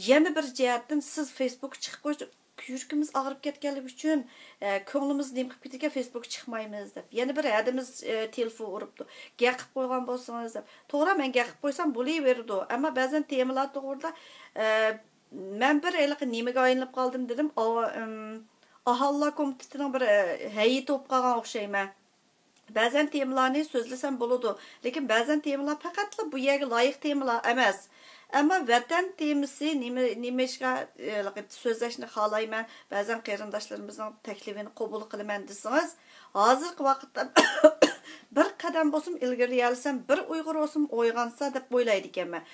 يەنە بىر جەھەتتىن سىز فېيسبۇكقا چىقىپ قويسا، يۈرىكىمىز ئاغرىپ كەتكەنلىكى ئۈچۈن، ئە، كۆڭلىمىز نېمە قىلىپ كېتىدىكەن، فېيسبۇكقا چىقمايمىز دەپ. يەنە بىر ھەدىمىز، ئە، تېلېفون ئۇرۇپتۇ. گەپ قىلىپ قويغان بولسىڭىز دەپ. توغرا، مەن گەپ قىلىپ قويسام بولۇۋېرىدۇ. ئەمما بەزەن تېمىلار توغرىدا، ئە، مەن بىر ھېلىقى نېمىگە ئايلىنىپ قالدىم دېدىم. ئاۋا-، ئىم، ئاھالىلەر كومىتېتىنىڭ بىر، ئە، ھەيئىتى بولۇپ قالغان ئوخشايمەن. بەزەن تېمىلارنى سۆزلىسەم بولىدۇ، لېكىن بەزەن تېمىلار پەقەتلا بۇ يەرگە لايىق تېمىلار ئەمەس. ئەمما ۋەتەن تېمىسى نېمە، نېمە ئىشقا، ئە، سۆزلەشنى خالايمەن، بەزەن قېرىنداشلىرىمىزنىڭ تەكلىپىنى قوبۇل قىلىمەن دېسىڭىز، ھازىرقى ۋاقىتتا بىر قەدەم بولسىمۇ ئىلگىرىلىيەلىسەم، بىر ئۇيغۇر بولسىمۇ ئويغانسا دەپ ئويلايدىكەنمەن.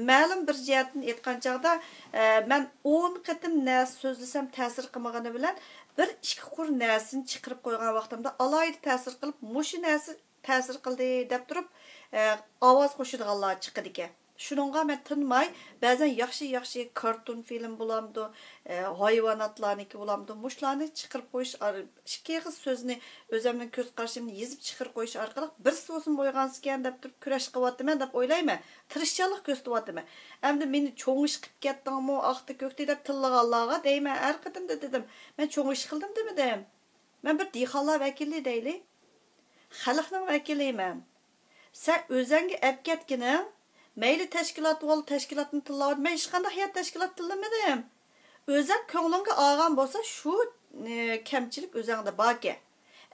مەلۇم بىر جەھەتتىن ئېيتقان چاغدا، ئە، مەن ئون قېتىم نەرسە سۆزلىسەم تەسىر قىلمىغىنى بىلەن، بىر ئىككى قۇر نەرسىنى چىقىرىپ قويغان ۋاقتىمدا ئالاھىدە تەسىر قىلىپ، مۇشۇ نەرسە تەسىر قىلدى دەپ تۇرۇپ، ئە، ئاۋاز قوشىدىغانلار چىقىدىكەن. شۇنىڭغا مەن تىنماي، بەزەن ياخشى ياخشى كارتون فىلىم بولامدۇ، ئە، ھايۋاناتلارنىڭكى بولامدۇ، مۇشۇلارنى چىقىرىپ قويۇش، ئار- ئىككى ئېغىز سۆزنى ئۆزۈمنىڭ كۆز قارىشىمنى يېزىپ چىقىرىپ قويۇش ئارقىلىق بىرسى بولسىمۇ ئويغانسىكەن دەپ تۇرۇپ كۈرەش قىلىۋاتىمەن دەپ ئويلايمەن. تىرىشچانلىق كۆرسىتىۋاتىمەن. ئەمدى مېنى چوڭ ئىش قىپ كەتتىڭمۇ، ئاختا كۆكتى دەپ تىللىغانلارغا دەيمەن، ھەر قېتىمدا دېدىم، مەن چوڭ ئىش قىلدىم دېمىدىم. مەن بىر دېھقانلار ۋەكىلى دەيلى. خەلقنىڭ ۋەكىلى مەن. سەن ئۆزەڭگە ئەپ كەتكىنىڭ، مەيلى تەشكىلات بول، تەشكىلاتنى تىللاۋات. مەن ھېچقانداق يەر تەشكىلات تىللىمىدىم. ئۆزەڭ كۆڭلۈڭگە ئالغان بولسا، شۇ، ئە، كەمچىلىك ئۆزەڭدە باركەن.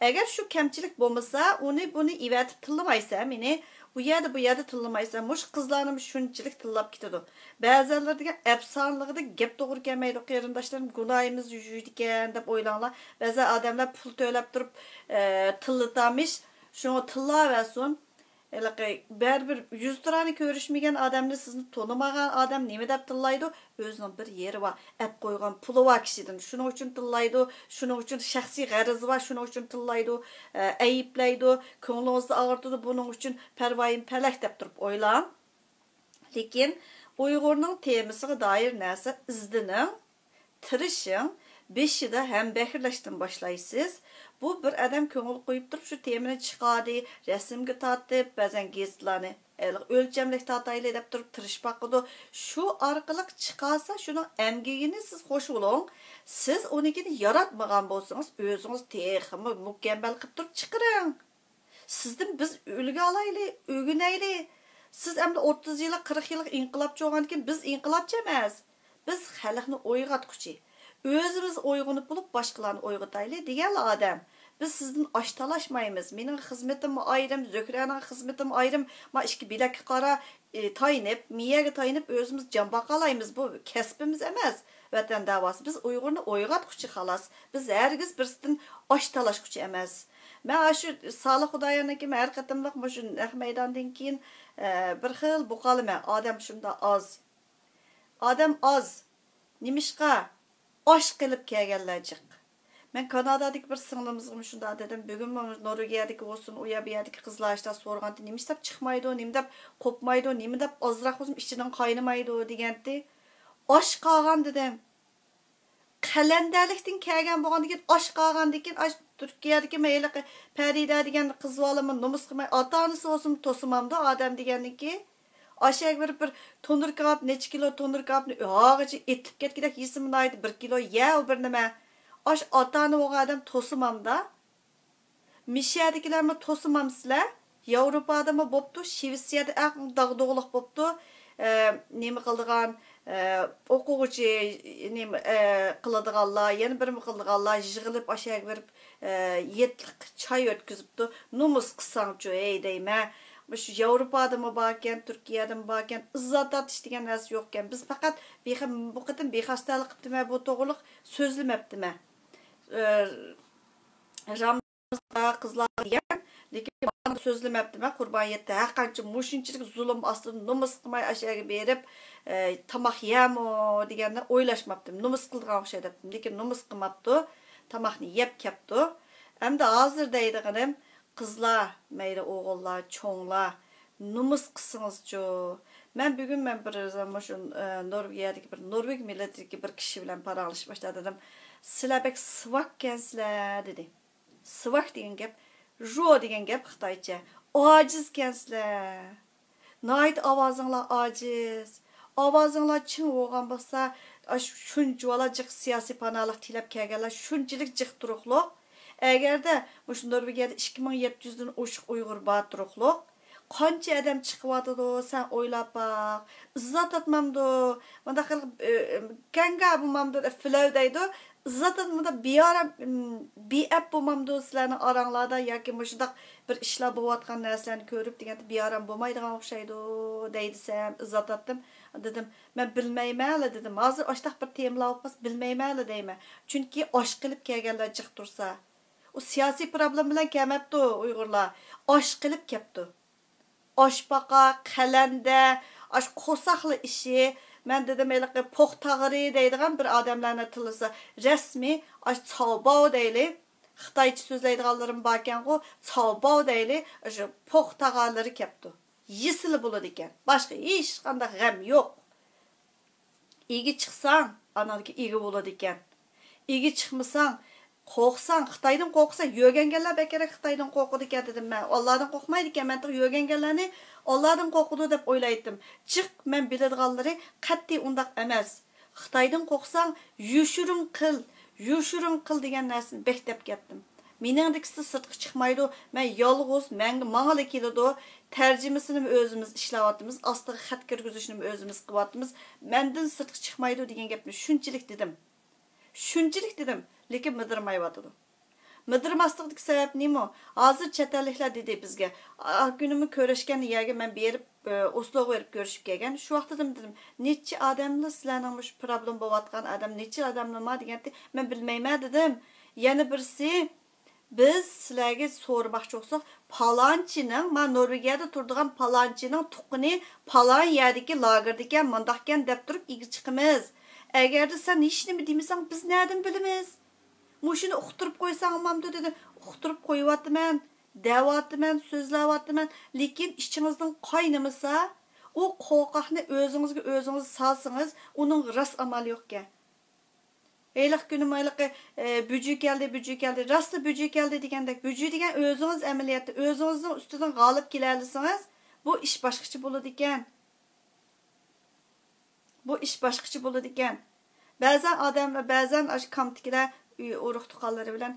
ئەگەر شۇ كەمچىلىك بولمىسا، ئۇنى بۇنى ئېۋەتىپ تىللىمايسەن مېنى. ئۇ يەردە، بۇ يەردە تىللىمايسەن. مۇشۇ قىزلارنىمۇ شۇنچىلىك تىللاپ كېتىدۇ. بەزەنلەر دېگەن ئەپسانىلىقىدا گەپ توغرا كەلمەيدۇ، قېرىنداشلىرىم، گۇناھىمىز يۈيىدىكەن دەپ ئويلاڭلار. بەزى ئادەملەر پۇل تۆلەپ تۇرۇپ، ئە، تىللىتامىش، شۇڭا تىللاۋەرسۇن. ھېلىقى بەرىبىر يۈز تۇرانى كۆرۈشمىگەن ئادەمنى، سىزنى تونۇمىغان ئادەم نېمە دەپ تىللايدۇ؟ ئۆزىنىڭ بىر يېرى بار، ئەپ قويغان پۇلى بار كىشىدىن. شۇنىڭ ئۈچۈن تىللايدۇ، شۇنىڭ ئۈچۈن شەخسىي غەرىزى بار، شۇنىڭ ئۈچۈن تىللايدۇ، ئە، ئەيىبلەيدۇ، كۆڭلىڭىزنى ئاغرىتىدۇ، بۇنىڭ ئۈچۈن پەرۋايىم پەلەك دەپ تۇرۇپ ئويلاڭ. لېكىن ئۇيغۇرنىڭ تېمىسىغا دائىر نەرسە ئىزدىنىڭ، تىرىشىڭ، بېشىدا ھەمبەھىرلەشتىن باشلايسىز. بۇ بىر ئادەم كۆڭۈل قويۇپ تۇرۇپ شۇ تېمىنى چىقاردى، رەسىمگە تارتىپ، بەزەن گېزىتلارنى ئۆلچەملىك تارتايلى دەپ تۇرۇپ تىرىشىپ باقىدۇ. شۇ ئارقىلىق چىقارسا، شۇنىڭ ئەمگىكىنى سىز خوش بولۇڭ. سىز ئۇنىڭكىنى ياراتمىغان بولسىڭىز، ئۆزىڭىز تېخىمۇ مۇكەممەل قىلىپ تۇرۇپ چىقىرىڭ. سىزدىن بىز ئۈلگە ئالايلى، ئۆگىنەيلى. سىز ئەمدى ئوتتۇز يىللىق، قىرىق يىللىق ئىنقىلابچى بولغاندىكىن بىز ئىنقىلابچى ئەمەس. بىز خەلقنى ئويغاتقۇچى، ئۆزىمىز ئويغىنىپ بولۇپ باشقىلارنى ئويغىتايلى دېگەنلا ئادەم. بىز سىزدىن ئاش تالاشمايمىز. مېنىڭ خىزمىتىم ئايرىم، زۆھرەنىڭ خىزمىتىمۇ ئايرىم. ما ئىككى بىلەككە قارا، ئى، تايىنىپ، مىيەگە تايىنىپ ئۆزىمىز جان باقالايمىز. بۇ كەسپىمىز ئەمەس. ۋەتەن داۋاسى. بىز ئۇيغۇرنى ئويغاتقۇچى خالاس. بىز ھەرگىز بىرسىدىن ئاش تالاشقۇچى ئەمەس. مەن ئاشۇ سالىھ خۇدايارنىڭكى ھەر قېتىملىق مۇشۇ نەق مەيداندىن كېيىن، ئە، بىر خىل بوقالىمەن. ئادەم شۇنداق ئاز. ئادەم ئاز. نېمىشقا؟ ئاش قىلىپ كەلگەنلەر جىق. مەن كانادادىكى بىر سىڭلىمىزغىمۇ شۇنداق دېدىم. بۈگۈنمۇ نورۋېگىيەدىكى بولسۇن، ئۇ يەر بۇ يەردىكى قىزلار ئاشۇنداق سورىغانتى، نېمە ئىش دەپ چىقمايدۇ، نېمە دەپ قوپمايدۇ، نېمە دەپ ئازراق بولسىمۇ ئىچىدىن قاينىمايدۇ دېگەنتى. ئاش قالغان دېدىم. قەلەندەرلىكتىن كەلگەن بولغاندىكىن، ئاش قالغاندىكىن، ئاش تۈركىيەدىكى مەيلى پەرىدە دېگەن قىز بالىمۇ نومۇس قىلماي، ئاتا ئانىسى بولسىمۇ توسىمامدۇ ئادەم دېگەندىكى. ئاشەگە بېرىپ بىر تونۇر كاۋاپ، نەچچە كىلو تونۇر كاۋاپنى ھاغىچە ئېتىلىپ كەتكۈدەك يېسىمۇ ناھايىتى بىر كىلو يە ئۇ بىر نېمە. ئاش ئاتا ئانا بولغان ئادەم توسىمامدا. مىشەدىكىلەرمۇ توسىمامسىلەر. ياۋروپادىمۇ بوپتۇ، شىۋېتسىيەدە ئەڭ داغدۇغىلىق بوپتۇ. ئە، نېمە قىلىدىغان، ئە، ئوقۇغۇچى، نېمە، ئە، قىلىدىغانلار، يەنە بىرمە قىلىدىغانلار يىغىلىپ ئاشەگە بېرىپ، ئە، يەتلىك چاي ئۆتكۈزۈپتۇ. نومۇس قىلساڭچۇ، ھەي دەيمەن. مۇشۇ ياۋروپادىمۇ باركەن، تۈركىيەدىمۇ باركەن، ئىززەت تارتىش دېگەن نەرسە يوقكەن. بىز پەقەت بىخ-، بۇ قېتىم بىخەستەلىك قىپتىمەن، بۇ توغرىلىق سۆزلىمەپتىمەن. ئە، رام- قىزلار دېگەن، لېكىن سۆزلىمەپتىمەن. قۇربان يەتتى، ھەرقانچە مۇشۇنچىلىك زۇلۇم ئاستىدا نومۇس قىلماي ئاشۇ يەرگە بېرىپ، ئە، تاماق يەمۇ دېگەننى ئويلاشماپتىم. نومۇس قىلىدىغان ئوخشايدۇ دەپتىم، لېكىن نومۇس قىلماپتۇ. تاماقنى يەپ كەپتۇ. ئەمدى ھازىر دەيدىغىنىم، قىزلار، مەيلى ئوغۇللار، چوڭلار، نومۇس قىلسىڭىزچۇ. مەن بۈگۈن مەن بىر مۇشۇ، ئە، نورۋېگىيەدىكى بىر نورۋېگ مىللىتىدىكى بىر كىشى بىلەن پاراڭلىشىپ باشلاپ دېدىم، سىلەر بەك سىۋاككەنسىلەر دېدى. سىۋاك دېگەن گەپ، ژو دېگەن گەپ خىتايچە. ئاجىزكەنسىلەر. ناھايىتى ئاۋازىڭلار ئاجىز. ئاۋازىڭلار چىڭ بولغان بولسا، ئاشۇ شۇنچىۋالا جىق سىياسىي پاناھلىق تىلەپ كەلگەنلەر شۇنچىلىك جىق تۇرۇقلۇق. ئەگەردە مۇشۇ نورۋېگىيەدە ئىككى مىڭ يەتتە يۈزدىن ئوشۇق ئۇيغۇر بار تۇرۇقلۇق، قانچە ئادەم چىقىۋاتىدۇ، سەن ئويلاپ باق. ئىززەت تارتمامدۇ؟ مۇنداق قىلىپ، ئە، كەڭگە بولمامدۇ دەپ فىلەۋ دەيدۇ. ئىززەت تارتمامدۇ، بىئارام، ئىم، بىئەپ بولمامدۇ سىلەرنىڭ ئاراڭلاردا ياكى مۇشۇنداق بىر ئىشلار بولۇۋاتقان نەرسىلەرنى كۆرۈپ دېگەندە بىئارام بولمايدىغان ئوخشايدۇ دەي دېسەم، ئىززەت تارتتىم. دېدىم، مەن بىلمەيمەنلا دېدىم. ھازىر ئاشتاق بىر تېمىلار بولۇپ قالسا بىلمەيمەنلا دەيمەن. چۈنكى ئاش قىلىپ كەلگەنلەر جىق تۇرسا. ئۇ سىياسىي پروبلېما بىلەن كەلمەپتۇ ئۇيغۇرلار. ئاش قىلىپ كەپتۇ. ئاشپاقا، قەلەندە، ئاش قورساقلا ئىشى. مەن دېدىم، ھېلىقى پوق تاغىرى دەيدىغان بىر ئادەملەرنى تىللىسا، رەسمىي ئاش چاۋباۋ دەيلى. خىتايچە سۆزلەيدىغانلىرىم باركەنغۇ، چاۋباۋ دەيلى. ئاشۇ پوق تاغارلىرى كەپتۇ. يېسىلا بولىدىكەن. باشقا ھېچقانداق غەم يوق. ئىگە چىقساڭ، ئاناڭدىكى ئىگە بولىدىكەن. ئىگە چىقمىساڭ، قورقساڭ، خىتايدىن قورقساڭ، يۆگەنگەنلەر بەكرەك خىتايدىن قورقىدىكەن دېدىم مەن. ئاللادىن قورقمايدىكەن، مەن تېخى يۆگەنگەنلەرنى ئاللادىن قورقىدۇ دەپ ئويلايتتىم. جىق مەن بىلىدىغانلىرى قەتئىي ئۇنداق ئەمەس. خىتايدىن قورقساڭ، يوشۇرۇن قىل، يوشۇرۇن قىل دېگەن نەرسىنى بەك دەپ كەتتىم. مېنىڭدىكىسى سىرتقا چىقمايدۇ، مەن يالغۇز، مەڭگە ماڭىلا كېلىدۇ، تەرجىمىسىنىمۇ ئۆزىمىز ئىشلەۋاتىمىز، ئاستىغا خەت كىرگۈزۈشنىمۇ ئۆزىمىز قىلىۋاتىمىز، مەندىن سىرتقا چىقمايدۇ دېگەن گەپنى شۇنچىلىك دېدىم. شۇنچىلىك دېدىم، لېكىن مىدىرمايۋاتىدۇ. مىدىرماسلىقىدىكى سەۋەب نېمە؟ ھازىر چەت ئەللىكلەر دېدى بىزگە، ئا، كۈنىمۇ كۆرۈشكەن يەرگە مەن بېرىپ، ئە، ئوسلوغا بېرىپ كۆرۈشۈپ كەلگەن. شۇ ۋاقتىدا دېدىم، نەچچە ئادەملا سىلەرنىڭ مۇشۇ پروبلېم بولۇۋاتقان ئادەم، نەچچە ئادەملا ما دېگەنتى، مەن بىلمەيمەن دېدىم. يەنە بىرسى، بىز سىلەرگە سورىماقچى بولساق، پالانچىنىڭ، ما نورۋېگىيەدە تۇرىدىغان پالانچىنىڭ تۇغقىنى پالان يەردىكى لاگېردىكەن، مۇنداقكەن دەپ تۇرۇپ ئىگە چىقىمىز. ئەگەردە سەن ھېچنېمە دېمىسەڭ، بىز نەدىن بىلىمىز؟ مۇشۇنى ئۇقتۇرۇپ قويساڭ بولامدۇ دېدى. ئۇقتۇرۇپ قويۇۋاتىمەن، دەۋاتىمەن، سۆزلەۋاتىمەن، لېكىن ئىچىڭىزدىن قاينىمىسا، ئۇ قورقاقنى ئۆزىڭىزگە ئۆزىڭىز سالسىڭىز، ئۇنىڭ راست ئامالى يوقكەن. ھېلىقى كۈنى ھېلىقى، ئە، بۈجۈ كەلدى، بۈجۈ كەلدى، راستلا بۈجۈ كەلدى دېگەندەك، بۈجۈ دېگەن ئۆزىڭىز ئەمەلىيەتتە ئۆزىڭىزنىڭ ئۈستىدىن غالىب كېلەلىسىڭىز، بۇ ئىش باشقىچە بولىدىكەن. بۇ ئىش باشقىچە بولىدىكەن. بەزەن ئادەملەر، بەزەن ئاشۇ كامپتىكىلەر ئۇ-، ئۇرۇق تۇغقانلىرى بىلەن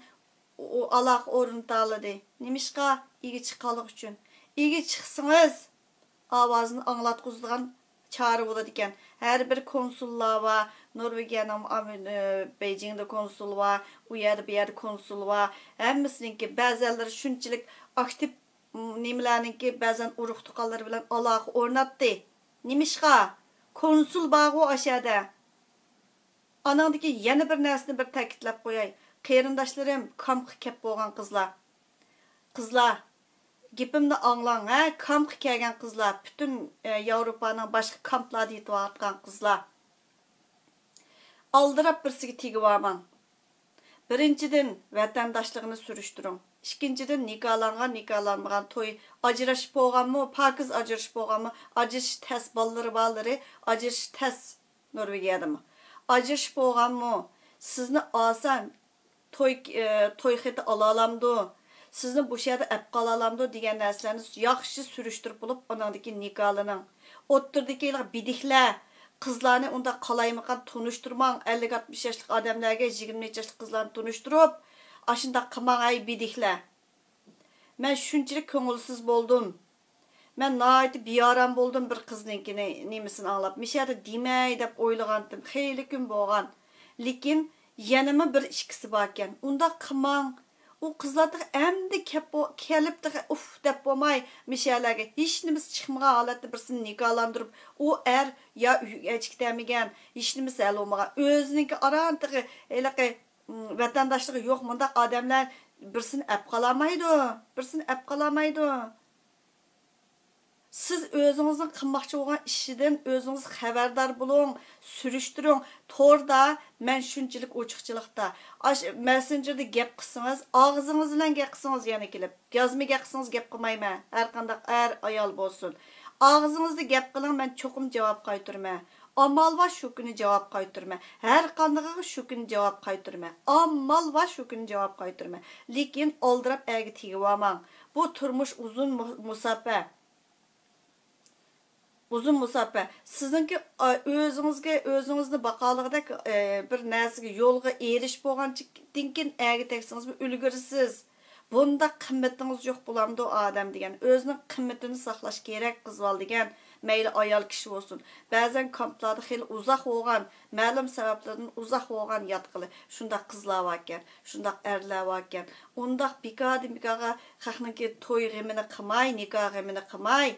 ئۇ-، ئۇ-، ئالاقە ئورنىتالىدى. نېمىشقا؟ ئىگە چىققانلىقى ئۈچۈن. ئىگە چىقسىڭىز، ئاۋازىنى ئاڭلاتقۇزىدىغان چارە بولىدىكەن. ھەر بىر كونسۇللار بار، نورۋېگىيەنىڭ، ئە، بېيجىڭدا كونسۇل بار، ئۇ يەردە، بۇ يەردە كونسۇل بار. ھەممىسىنىڭكى بەزەنلىرى شۇنچىلىك ئاكتىپ، م، نېمىلەرنىڭكى بەزەن ئۇرۇق تۇغقانلىرى بىلەن ئالاقە ئورناتتى. نېمىشقا؟ كونسۇل بارغۇ ئاشەدە. ئانىڭدىكى يەنە بىر نەرسىنى بىر تەكىتلەپ قوياي. قېرىنداشلىرىم، كامپقا كەپ بولغان قىزلار. قىزلار، گېپىمنى ئاڭلاڭ، ھە، كامپقا كەلگەن قىزلار، پۈتۈن، ئە، ياۋروپانىڭ باشقا كامپلاردا يېتىۋاتقان قىزلار. ئالدىراپ بىرسىگە تېگىۋالماڭ. بىرىنچىدىن، ۋەتەنداشلىقىنى سۈرۈشتۈرۈڭ. ئىككىنچىدىن، نىكاھلانغان، نىكاھلانمىغان، توي، ئاجرىشىپ بولغانمۇ، پاكىز ئاجرىشىپ بولغانمۇ، ئاجرىشىش تەس، بالىلىرى بارلىرى ئاجرىشىش تەس نورۋېگىيەدىمۇ. ئاجرىشىپ بولغانمۇ، سىزنى ئالسا، توي، ئى، توي خېتى ئالالامدۇ؟ سىزنى بۇ يەردە ئەپ قالالامدۇ دېگەن نەرسىلەرنى ياخشى سۈرۈشتۈرۈپ بولۇپ، ئۇنىڭدىن كېيىن نىكاھلىنىڭ. ئوتتۇرىدىكى ھېلىقى بىدىكلەر قىزلارنى ئۇنداق قالايمىقان تونۇشتۇرماڭ. ئەللىك ئاتمىش ياشلىق ئادەملەرگە يىگىرمە نەچچە ياشلىق قىزلارنى تونۇشتۇرۇپ، ئاشۇنداق قىلماڭ، ئەي بىدىكلەر. مەن شۇنچىلىك كۆڭۈلسىز بولدۇم. مەن ناھايىتى بىئارام بولدۇم بىر قىزنىڭكىنى، نېمىسىنى ئاڭلاپ. مىشەدە دېمەي دەپ ئويلىغانتىم، خېلى كۈن بولغان. لېكىن يەنىمۇ بىر ئىككىسى باركەن. ئۇنداق قىلماڭ. ئۇ قىزلار تېخى ئەمدى كەپ بو-، كېلىپ تېخى ئۇف دەپ بولماي، مىشەلەرگە ھېچنېمىسى چىقمىغان ھالەتتە بىرسىنى نىكاھلاندۇرۇپ، ئۇ ئەر يا ئۆيگە ئەچىكتەمىگەن، ھېچنېمىسى ھەل بولمىغان. ئۆزىنىڭكى ئاران تېخى ھېلىقى، م، ۋەتەنداشلىقى يوق مۇنداق ئادەملەر بىرسىنى ئەپ قالالمايدۇ، بىرسىنى ئەپ قالالمايدۇ. سىز ئۆزىڭىزنىڭ قىلماقچى بولغان ئىشىدىن ئۆزىڭىز خەۋەردار بولۇڭ، سۈرۈشتۈرۈڭ. توردا مەن شۇنچىلىك ئوچۇقچىلىقتا، ئاش-، مەسسېنجېردا گەپ قىلسىڭىز، ئاغزىڭىز بىلەن گەپ قىلسىڭىز يەنە كېلىپ. يازما گەپ قىلسىڭىز گەپ قىلمايمەن، ھەرقانداق ئەر، ئايال بولسۇن. ئاغزىڭىزدا گەپ قىلىڭ، مەن چوقۇم جاۋاب قايتۇرىمەن. ئامال بار شۇ كۈنى جاۋاب قايتۇرىمەن. ھەرقاندىقىغا شۇ كۈنى جاۋاب قايتۇرىمەن. ئامال بار شۇ كۈنى جاۋاب قايتۇرىمەن. لېكىن ئالدىراپ ئەرگە تېگىۋالماڭ. بۇ تۇرمۇش ئۇزۇن مۇ-، مۇساپە. ئۇزۇن مۇساپە. سىزنىڭكى، ئا، ئۆزىڭىزگە، ئۆزىڭىزنى باقالىغۇدەك، ئە، بىر نەرسىگە، يولغا ئېرىشىپ بولغاندىن كېيىن ئەرگە تەگسىڭىزمۇ ئۈلگۈرىسىز. بۇنداق قىممىتىڭىز يوق بولامدۇ ئادەم دېگەن. ئۆزىنىڭ قىممىتىنى ساقلاش كېرەك، قىز بالا دېگەن. مەيلى ئايال كىشى بولسۇن. بەزەن كامپلاردا خېلى ئۇزاق بولغان، مەلۇم سەۋەبلەردىن ئۇزاق بولغان ياتقىلى. شۇنداق قىزلار باركەن، شۇنداق ئەرلەر باركەن. ئۇنداق بىكاردىن بىكارغا خەقنىڭكى توي غېمىنى قىلماي، نىكاھ غېمىنى قىلماي،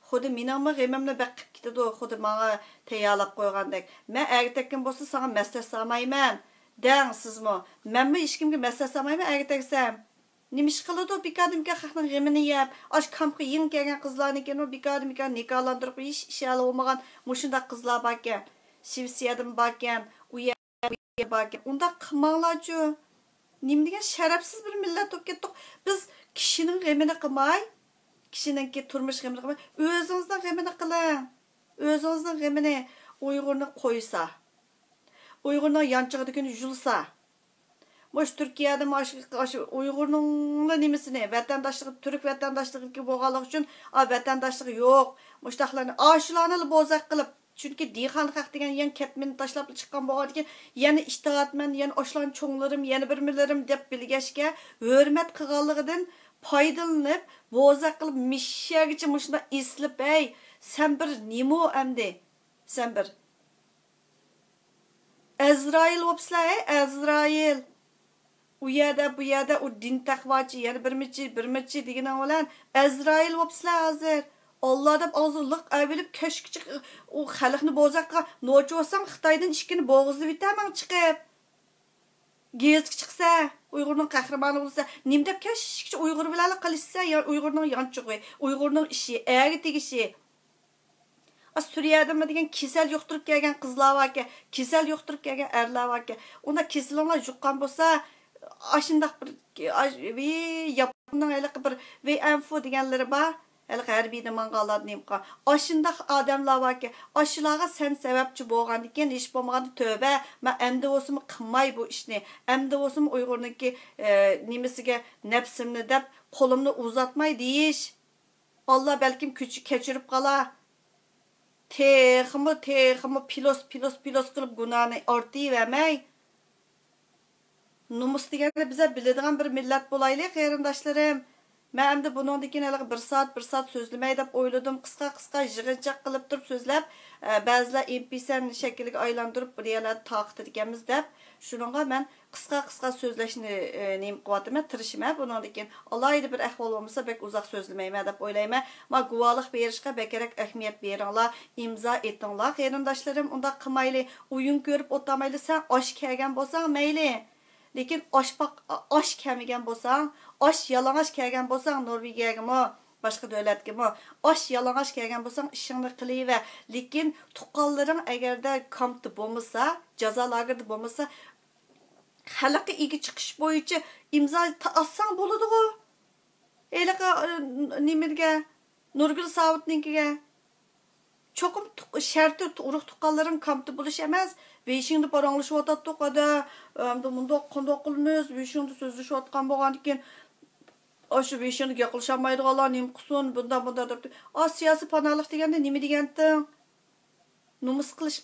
خۇددى مېنىڭمۇ غېمىمنى بەك قىپ كېتىدۇ، خۇددى ماڭا تەييارلاپ قويغاندەك. مەن ئەگىتەككىن بولسا ساڭا مەسلىھەت سالمايمەن. دەڭ سىزمۇ. مەنمۇ ھېچكىمگە مەسلىھەت سالمايمەن ئەگىتەكسەم. نېمە ئىش قىلىدۇ بىكاردىن بىكار خەقنىڭ غېمىنى يەپ؟ ئاشۇ كامپقا يېڭى كەلگەن قىزلارنىڭكىنۇ بىكاردىن بىكار نىكاھلاندۇرۇپ ھېچ ئىش ھەل بولمىغان مۇشۇنداق قىزلار باركەن. شىۋېتسىيەدىمۇ باركەن. ئۇ يەر باركەن. ئۇنداق قىلماڭلارچۇ. نېمە دېگەن شەرەپسىز بىر مىللەت بولۇپ كەتتۇق. بىز كىشىنىڭ غېمىنى قىلماي، كىشىنىڭكى تۇرمۇش غېمىنى قىلماي، ئۆزىڭىزنىڭ غېمىنى قىلىڭ. ئۆزىڭىزنىڭ غېمىنى. ئۇيغۇرنى قويسا، ئۇيغۇرنىڭ يانچۇقىدىكىنى يۇلسا، مۇشۇ تۈركىيەدە مۇشۇ، ئاشۇ ئۇيغۇرنىڭلا نېمىسىنى، ۋەتەنداشلىقى، تۈرك ۋەتەنداشلىقى بولغانلىقى ئۈچۈن، ئا، ۋەتەنداشلىقى يوق، مۇشۇنداقلارنى، ئاشۇلارنىلا بوزەك قىلىپ، چۈنكى دىخان خەق دېگەن يەنە كەتمىنى تاشلاپلا چىققان بولغاندىكىن، يەنە ئىتائەتمەن، يەنە ئاشۇلارنى چوڭلىرىم، يەنە بىرمىلىرىم دەپ بىلگەچكە، ھۆرمەت قىلغانلىقىدىن پايدىلىنىپ، بوزەك قىلىپ، مىششەگىچە مۇشۇنداق ئېسىلىپ، ھەي، سەن بىر نېمە ئەمدى؟ سەن بىر ئەزرائىل بوپسىلەر، ھەي، ئەزرائىل. ئۇ يەردە، بۇ يەردە، ئۇ دىن تەقۋاچى، يەنە بىرمىچى، بىرمىچى دېگىنىڭ بىلەن ئەزرائىل بوپسىلەر ھازىر. ئاللا دەپ ئاغزىغا لىق ئەۋېلىپ، كەچكىچە ئۇ خەلقنى بوزەك قىلغان. نوچى بولساڭ، خىتايدىن ئىككىنى بوغۇزلىۋېتەمەن چىقىپ. گېزىتكە چىقسا، ئۇيغۇرنىڭ قەھرىمانى بولسا، نېمە دەپ كەچكىچە ئۇيغۇر بىلەنلا قىلىشسا، يا ئۇيغۇرنىڭ يانچۇقى، ئۇيغۇرنىڭ ئىشى، ئەگە تېگىشى. ئا، سۈرىيەدىنمۇ دېگەن كېسەل يۇقتۇرۇپ كەلگەن قىزلار باركەن، كېسەل يۇقتۇرۇپ كەلگەن ئەرلەر باركەن. ئۇنداق كېسىلىڭلار يۇققان بولسا، ئاشۇنداق بىر، ئاش-، ۋى-، ياپوننىڭ ھېلىقى بىر ۋېيئەنفۇ دېگەنلىرى بار. ھېلىقى ھەربىيدە ماڭغانلار نېمە قىلغان؟ ئاشۇنداق ئادەملەر باركەن، ئاشۇلارغا سەن سەۋەبچى بولغاندىكىن، ھېچ بولمىغاندا تۆبە، مەن ئەمدى بولسىمۇ قىلماي بۇ ئىشنى، ئەمدى بولسىمۇ ئۇيغۇرنىڭكى، ئە، نېمىسىگە نەپسىمنى دەپ قولۇمنى ئۇزاتماي دېيىش. ئاللا بەلكىم كۈچ-، كەچۈرۈپ قالار. تېخىمۇ، تېخىمۇ پىلوس، پىلوس، پىلوس قىلىپ گۇناھنى ئارتىۋەرمەي، نومۇس دېگەننى بىزە بىلىدىغان بىر مىللەت بولايلى، قېرىنداشلىرىم. مەن ئەمدى بۇنىڭدىن كېيىن ھېلىقى بىر سائەت، بىر سائەت سۆزلىمەي دەپ ئويلىدىم. قىسقا، قىسقا، يىغىنچاق قىلىپ تۇرۇپ سۆزلەپ، ئە، بەزىلەر ئېم پى سەن شەكلىگە ئايلاندۇرۇپ، بىر يەرلەردە تارقىتىدىكەنمىز دەپ، شۇنىڭغا مەن قىسقا، قىسقا سۆزلەشنى، ئە، نېمە قىلىۋاتىمەن، تىرىشىمەن. بۇنىڭدىن كېيىن ئالاھىدە بىر ئەھۋال بولمىسا، بەك ئۇزاق سۆزلىمەيمەن دەپ ئويلايمەن. ما گۇۋاھلىق بېرىشقا بەكرەك ئەھمىيەت بېرىڭلار، ئىمزا ئېتىڭلار، قېرىنداشلىرىم. ئۇنداق قىلمايلى، ئويۇن كۆرۈپ ئولتۇرمايلى. سەن ئاش كەلگەن بولساڭ مەيلى، لېكىن ئاش پاق-، ئاش كەلمىگەن بولساڭ، ئاش يالىڭاچ كەلگەن بولساڭ نورۋېگىيەگىمۇ، باشقا دۆلەتكىمۇ، ئاش يالىڭاچ كەلگەن بولساڭ ئىشىڭنى قىلىۋەر. لېكىن تۇغقانلىرىڭ ئەگەردە كامپتا بولمىسا، جازا لاگېرىدا بولمىسا، خەلققە ئىگە چىقىش بويىچە ئىمزا تا-، ئاتساڭ بولىدىغۇ. ھېلىقى، ئى، نېمىگە، نۇرگۈل ساۋۇتنىڭكىگە. چوقۇم تۇق-، شەرتى تۇ-، ئۇرۇق تۇغقانلىرىڭ كامپتا بولۇش ئەمەس. بېيجىڭدا پاراڭلىشىۋاتاتتۇق، ئەدە، ئەمدى مۇنداق قانداق قىلىمىز؟ بېيجىڭدا سۆزلىشىۋاتقان بولغاندىكىن، ئاشۇ بېيجىڭدا گەپ قىلىشالمايدىغانلار نېمە قىلسۇن؟ بۇنداق، بۇنداق دەپتۇ. ئا، سىياسىي پاناھلىق دېگەندە نېمە دېگەنتىڭ؟ نومۇس قىلىش،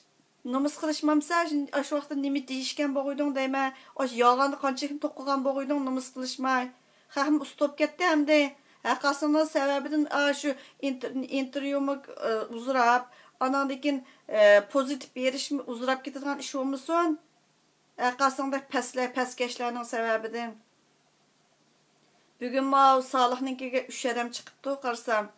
نومۇس قىلىشمامسەن، ئاشۇ ۋاقىتتا نېمە دېيىشكەن بوغۇيدۇڭ دەيمەن. ئاشۇ يالغاندا قانچىلىكنى توقۇغان بوغۇيدۇڭ، نومۇس قىلىشماي. خەقمۇ ئۇستاپ كەتتى ئەمدى. ھەرقايسىڭنىڭ سەۋەبىدىن ئاشۇ ئىنتېر-، ئىنتېرۋيۇمۇ، ئى، ئۇزىراپ، ئاناندىن كېيىن، ئى، پوزىتىپ بېرىشمۇ ئۇزىراپ كېتىدىغان ئىش بولمىسۇن. ھەرقايسىڭدەك پەسلە-، پەسكەشلەرنىڭ سەۋەبىدىن. بۈگۈن ماۋۇ سالىھنىڭكىگە ئۈچ ئادەم چىقىپتۇ، قارىسام.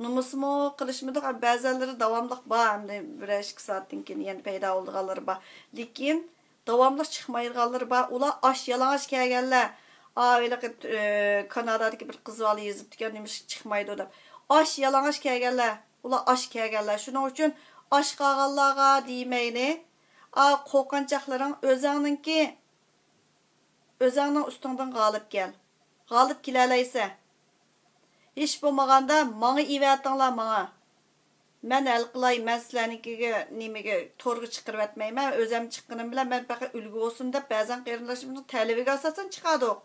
نومۇسمۇ قىلىشمىدۇق، بەزەنلىرى داۋاملىق بار، ئەمدى بىرەر ئىككى سائەتتىن كېيىن يەنە پەيدا بولىدىغانلىرى بار. لېكىن داۋاملىق چىقمايدىغانلىرى بار. ئۇلار ئاش يالىڭاچ كەلگەنلەر. ئا، ھېلىقى، ئى، كانادادىكى بىر قىز بالا يېزىپتىكەن، نېمىشقا چىقمايدۇ دەپ. ئاش يالىڭاچ كەلگەنلەر. ئۇلار ئاش كەلگەنلەر. شۇنىڭ ئۈچۈن ئاش قالغانلارغا دېمەيلى. ئا، قورقۇنچاقلىرىڭ ئۆزۈڭنىڭكى. ئۆزۈڭنىڭ ئۈستۈڭدىن غالىب كەل. غالىب كېلەلەيسەن. ھېچ بولمىغاندا ماڭا ئېۋەتىڭلار، ماڭا. مەن ھەل قىلاي، مەن سىلەرنىڭكىگە، نېمىگە، تورغا چىقىرىۋەتمەيمەن. ئۆزۈم چىققىنىم بىلەن مەن پەقەت ئۈلگە بولسۇن دەپ، بەزەن قېرىنداشلىرىمىزنىڭ تەلىپىگە ئاساسەن چىقاردۇق.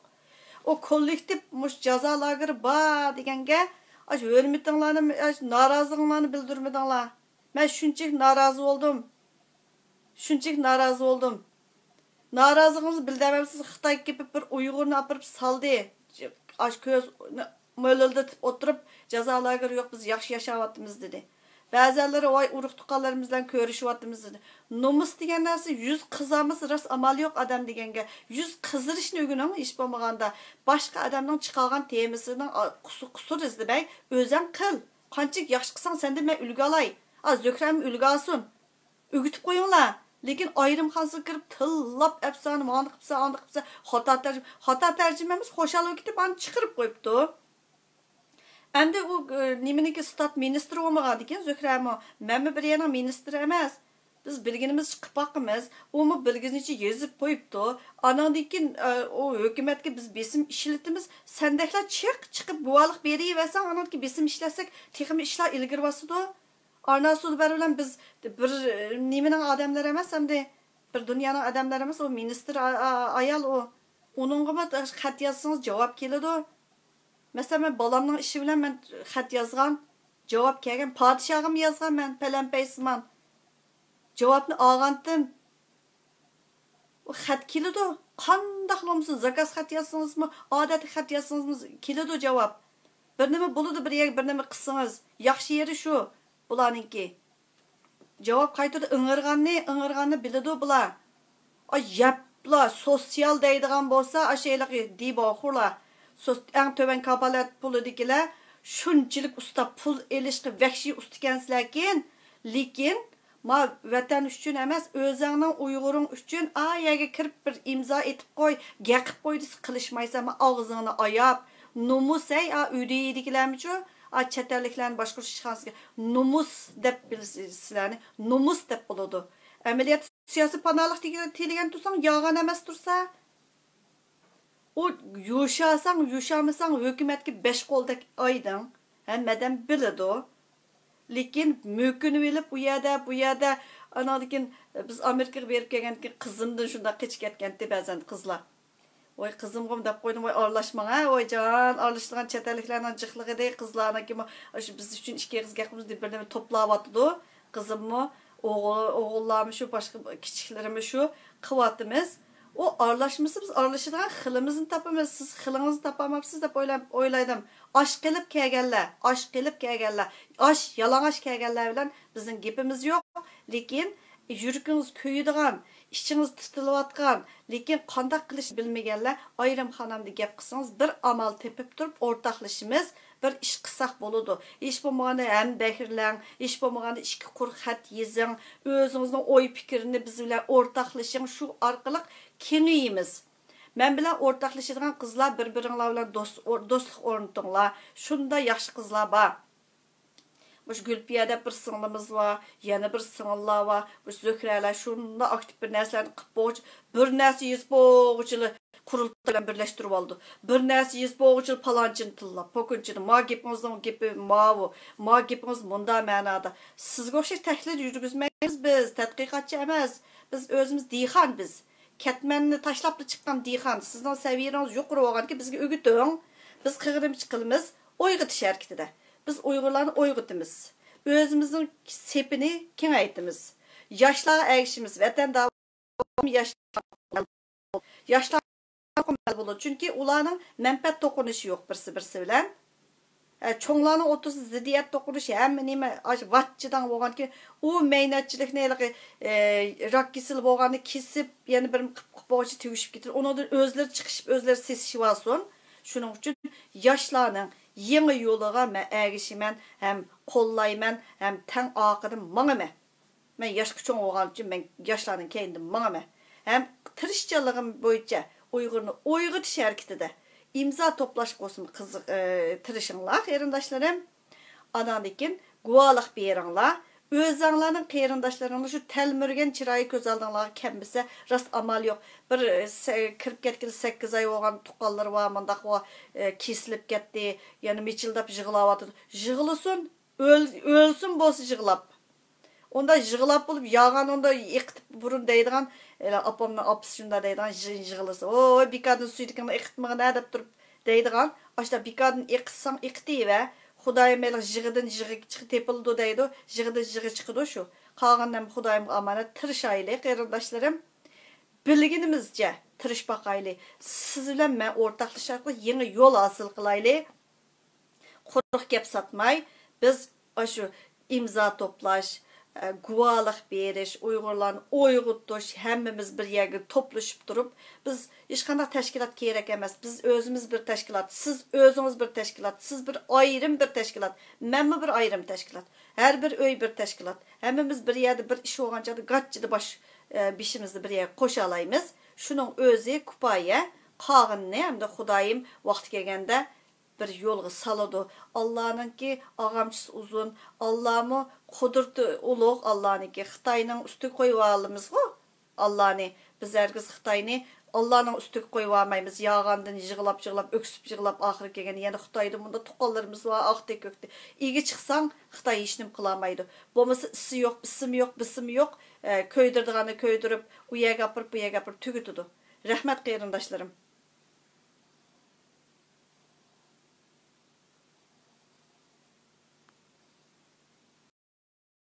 ئۇ كوللېكتىپ مۇشۇ جازا لاگېرى بار دېگەنگە، ئاشۇ ھۆرمىتىڭلارنى، ئاشۇ نارازىلىقىڭلارنى بىلدۈرمىدىڭلار. مەن شۇنچىلىك نارازى بولدۇم. شۇنچىلىك نارازى بولدۇم. نارازىلىقىڭىزنى بىلدۈرمەمسىز، خىتاي كېپىپ بىر ئۇيغۇرنى ئاپىرىپ سالدى. ئاش كۆز مۆلۈلدىتىپ ئولتۇرۇپ، جازا لاگېرى يوق، بىز ياخشى ياشاۋاتىمىز دېدى. بەزەنلىرى، ۋاي، ئۇرۇق تۇغقانلىرىمىز بىلەن كۆرۈشۈۋاتىمىز دېدى. نومۇس دېگەن نەرسە يۈز قىزارمىسا، راست ئامال يوق ئادەم دېگەنگە. يۈز قىزىرىشنى ئۆگىنىڭ، ھېچ بولمىغاندا. باشقا ئادەمنىڭ چىقارغان تېمىسىنىڭ، ئا، قۇسۇ-، قۇسۇر ئىزدىمەي، ئۆزەڭ قىل. قانچىلىك ياخشى قىلساڭ، سەندىن مەن ئۈلگە ئالاي. ئا، زۆھرەممۇ ئۈلگە ئالسۇن. ئۆگىتىپ قويۇڭلار. لېكىن ئايرىم خانىسىغا كىرىپ تىللاپ ئەپسانە، مانداق قىپسەن، ئانداق قىپسەن، خاتا تەرجىمە، خاتا تەرجىمە ئەمەس، خۇشال بولۇپ كېتىپ ئانى چىقىرىپ قويۇپتۇ. ئەمدى ئۇ، ئى، نېمىنىڭكى ستات مىنىستىرى بولمىغاندىكىن زۆھرەمۇ، مەنمۇ بىر يەرنىڭ مىنىستىرى ئەمەس. بىز بىلگىنىمىزچە قىلىپ باقىمىز. ئۇمۇ بىلگىنىچە يېزىپ قويۇپتۇ. ئاناندىن كېيىن ئۇ ھۆكۈمەتكە بىز بېسىم ئىشلىتىمىز. سەندەكلەر چىق، چىقىپ گۇۋاھلىق بېرىۋەرسەڭ، ئاناندىن كېيىن بېسىم ئىشلەتسەك، تېخىمۇ ئىشلار ئىلگىرىۋاتىدۇ. ئارناسۇدبەر بىلەن بىز بىر نېمىنىڭ ئادەملىرى ئەمەس ئەمدى. بىر دۇنيانىڭ ئادەملىرى ئەمەس، ئۇ مىنىستىر ئايال ئۇ. ئۇنىڭغىمۇ خەت يازسىڭىز جاۋاب كېلىدۇ. مەسىلەن، مەن بالامنىڭ ئىشى بىلەن مەن خەت يازغان، جاۋاب كەلگەن، پادىشاھقىمۇ يازغان مەن پەلەمپەيسىمان. جاۋابنى ئالغانتىم. ئۇ خەت كېلىدۇ. قانداقلا بولمىسۇن، زاكاز خەت يازسىڭىزمۇ، ئادەتتىكى خەت يازسىڭىزمۇ كېلىدۇ جاۋاب. بىر نېمە بولىدۇ، بىر يەرگە بىر نېمە قىلسىڭىز. ياخشى يېرى شۇ بۇلارنىڭكى. جاۋاب قايتۇرىدۇ، ئىڭرىغاننى، ئىڭرىغاننى بىلىدۇ بۇلار. ئاي، يەپلا سوتسىيال دەيدىغان بولسا، ئاشۇ ھېلىقى دىباخۇرلار، سوت-، ئەڭ تۆۋەن كاپالەت پۇلىدىكىلەر شۇنچىلىك ئۇستا، پۇل ئېلىشقا ۋەھشىي ئۇستىكەنسىلەركىن، لېكىن ما ۋەتەن ئۈچۈن ئەمەس، ئۆزۈڭنىڭ ئۇيغۇرۇڭ ئۈچۈن ئا يەرگە كىرىپ بىر ئىمزا ئېتىپ قوي، گەقىپ قوي دېسە قىلىشمايسەن، ما ئاغزىڭنى ئاياپ، نومۇس ھەي، ئا ئۆيدىكىلەرمىچۇ، ئا چەت ئەللىكلەرنى باشقۇرۇش ئىشخانىسىگە نومۇس دەپ بىلىسىلەرنى، نومۇس دەپ بولىدۇ. ئەمەلىيەتتە سىياسىي پاناھلىق دېگەن تىلىگەن تۇرساڭ، يالغان ئەمەس تۇرسا. ئۇ يوشاساڭ، يوشامىساڭ، ھۆكۈمەتكە بەش قولدەك ئايدىڭ. ھەممە ئادەم بىلىدۇ. لېكىن مۆكۈنۈۋېلىپ، ئۇ يەردە، بۇ يەردە، ئاناندىن كېيىن بىز ئامېرىكىغا بېرىپ كەلگەندىن كېيىن قىزىمدىن شۇنداق قېچىپ كەتكەنتى بەزەن قىزلار. ۋاي قىزىمغۇ دەپ قويدۇم، ۋاي ئارىلاشماڭ ھە، ۋاي جان، ئارىلىشىدىغان چەت ئەللىكلەرنىڭ جىقلىقىدى، قىزلارنىڭكىمۇ شۇ بىز ئۈچۈن ئىككى ئېغىز گەپ قىلىمىز دەپ بىر نېمە توپلاۋاتىدۇ. قىزىممۇ، ئوغۇل، ئوغۇللارمۇ شۇ، باشقا كىچىكلىرىمۇ شۇ، قىلىۋاتىمىز. ئۇ ئارىلاشمىسا، بىز ئارىلىشىدىغان خىلىمىزنى تاپىمىز. سىز خىلىڭىزنى تاپالماپسىز دەپ ئويلاپ، ئويلايدىم. ئاش قىلىپ كەلگەنلەر، ئاش قىلىپ كەلگەنلەر، ئاش يالىڭاچ كەلگەنلەر بىلەن بىزنىڭ گېپىمىز يوق. لېكىن يۈرىكىڭىز كۆيىدىغان، ئىچىڭىز تىتىلىۋاتقان، لېكىن قانداق قىلىشنى بىلمىگەنلەر ئايرىم خانامدا گەپ قىلسىڭىز، بىر ئامال تېپىپ تۇرۇپ ئورتاقلىشىمىز، بىر ئىش قىلساق بولىدۇ. ھېچ بولمىغاندا ھەمبەھىرلەڭ، ھېچ بولمىغاندا ئىككى قۇر خەت يېزىڭ، ئۆزىڭىزنىڭ ئوي پىكرىنى بىز بىلەن ئورتاقلىشىڭ، شۇ ئارقىلىق كېڭىيىمىز. مەن بىلەن ئورتاقلىشىدىغان قىزلار بىر-بىرىڭلار بىلەن دوست-، ئور-، دوستلۇق ئورنىتىڭلار. شۇنداق ياخشى قىزلار بار. مۇشۇ گۈلپىيە دەپ بىر سىڭلىمىز بار، يەنە بىر سىڭىللار بار. مۇشۇ زۆھرەلەر شۇنداق ئاكتىپ بىر نەرسىلەرنى قىلىپ بولغۇچە، بىر نەرسە يېزىپ بولغۇچىلا قۇرۇلتاي بىلەن بىرلەشتۈرۈۋالىدۇ. بىر نەرسە يېزىپ بولغۇچىلا پالانچىنى تىللاپ، پوكۇنچىنى، ما گېپىڭىزنىڭ گېپى ماۋۇ، ما گېپىڭىز مۇندا مەنادا. سىزگە ئوخشاش تەھلىل يۈرگۈزمەيمىز بىز، تەتقىقاتچى ئەمەس. بىز ئۆزىمىز دېھقان بىز. كەتمەننى تاشلاپلا چىققان دېھقان، سىزنىڭ سەۋىيىڭىز يۇقىرى بولغاندىكىن بىزگە ئۆگىتىڭ. بىز قىلغىنىمىزچە قىلىمىز، ئويغىتىش ھەرىكىتىدە. بىز ئۇيغۇرلارنى ئويغىتىمىز. ئۆزىمىزنىڭ سېپىنى كېڭەيتىمىز. ياشلارغا ئەگىشىمىز. ۋەتەن داۋاسى ياشلار، ياشلار بولىدۇ. چۈنكى ئۇلارنىڭ مەنپەئەت توقۇنۇشى يوق بىرسى بىرسى بىلەن. ئە، چوڭلارنىڭ ئوتتۇرىسىدا زىددىيەت توقۇنۇش، ھەممە نېمە ئاشۇ ۋات چىداڭ بولغاندىكىن، ئۇ مەينەتچىلىكنى ھېلىقى، ئە، راك كېسىلى بولغاندا كېسىپ، يەنە بىر قىپ قىپ بولغۇچە تۈگىشىپ كېتىدۇ. ئۇنىڭدىن ئۆزلىرى چىقىشىپ، ئۆزلىرى سېسىشىۋالسۇن. شۇنىڭ ئۈچۈن ياشلارنىڭ يېڭى يولىغا مەن ئەگىشىمەن ھەم قوللايمەن ھەم تەڭ ئارقىدىن ماڭىمەن. مەن ياشقا چوڭ بولغان ئۈچۈن مەن ياشلارنىڭ كەينىدىن ماڭىمەن. ھەم تىرىشچانلىقىم بويىچە ئۇيغۇرنى ئويغىتىش ھەرىكىتىدە ئىمزا توپلاشقا بولسىمۇ قىزىق، ئە، تىرىشىڭلار، قېرىنداشلىرىم. ئاناندىن كېيىن گۇۋاھلىق بېرىڭلار. ئۆزەڭلارنىڭ قېرىنداشلىرىڭلار شۇ تەلمۈرگەن چىرايى كۆز ئالدىڭلارغا كەلمىسە، راست ئامال يوق. بىر، ئە، سە-، كىرىپ كەتكىلى سەككىز ئاي بولغان تۇغقانلىرى بار، مۇنداق بار، ئە، كېسىلىپ كەتتى، يەنە مىچىلداپ يىغلاۋاتىدۇ. يىغلىسۇن، ئۆل-، ئۆلسۇن بولسا يىغلاپ. ئۇندا يىغلاپ بولۇپ، ياغان ئۇندا ئېقىتىپ بۇرۇن دەيدىغان، ئاپامنىڭ ئاپىسى شۇنداق دەيدىغان، يىغلىسا، ۋوي، بىكاردىن سۈيدۈكۈڭنى ئېقىتمىغىن ھە دەپ تۇرۇپ دەيدىغان. ئاشۇنداق بىكاردىن ئېقىتساڭ ئېقىتىۋە. خۇدايىم ھېلىقى يىغىدىن يىغا تېپىلىدۇ دەيدۇ. يىغىدىن يىغا چىقىدۇ شۇ. قالغىنىنى خۇدايىمغا ئامانەت، تىرىشايلى قېرىنداشلىرىم. بىلگىنىمىزچە تىرىشىپ باقايلى. سىز بىلەن مەن ئورتاقلىشىش ئارقىلىق يېڭى يول ھاسىل قىلايلى. قۇرۇق گەپ ساتماي، بىز ئاشۇ ئىمزا توپلاش، ئە، گۇۋاھلىق بېرىش، ئۇيغۇرلارنى ئويغىتىش، ھەممىمىز بىر يەرگە توپلىشىپ تۇرۇپ، بىز ھېچقانداق تەشكىلات كېرەك ئەمەس. بىز ئۆزىمىز بىر تەشكىلات، سىز ئۆزىڭىز بىر تەشكىلات، سىز بىر ئايرىم بىر تەشكىلات، مەنمۇ بىر ئايرىم تەشكىلات. ھەر بىر ئۆي بىر تەشكىلات. ھەممىمىز بىر يەردە بىر ئىش بولغان چاغدا گاچچىدا باش، ئە، بېشىمىزنى بىر يەرگە قوشالايمىز. شۇنىڭ ئۆزى كۇپايە. قالغىنىنى ئەمدى خۇدايىم ۋاقتى كەلگەندە بىر يولغا سالىدۇ. ئاللانىڭكى ئاغامچىسى ئۇزۇن، ئاللامۇ قۇدرىتى ئۇلۇغ ئاللانىڭكى. خىتاينىڭ ئۈستىگە قويۇۋالىمىزغۇ ئاللانى. بىز ھەرگىز خىتاينى ئاللانىڭ ئۈستىگە قويۇۋالمايمىز. ياغاندىن يىغلاپ يىغلاپ، ئۆكسۈپ يىغلاپ، ئاخىرى كەلگەندە يەنە خىتايدا مۇنداق تۇغقانلىرىمىز بار، ئاقتى كۆكتى. ئىگە چىقساڭ، خىتاي ھېچنېمە قىلالمايدۇ. بولمىسا ئىسى يوق، ئىسىمى يوق، بېسىمى يوق، ئە، كۆيدۈرىدىغاننى كۆيدۈرۈپ، ئۇ يەرگە ئاپىرىپ، بۇ يەرگە ئاپىرىپ تۈگىتىدۇ. رەھمەت، قېرىنداشلىرىم.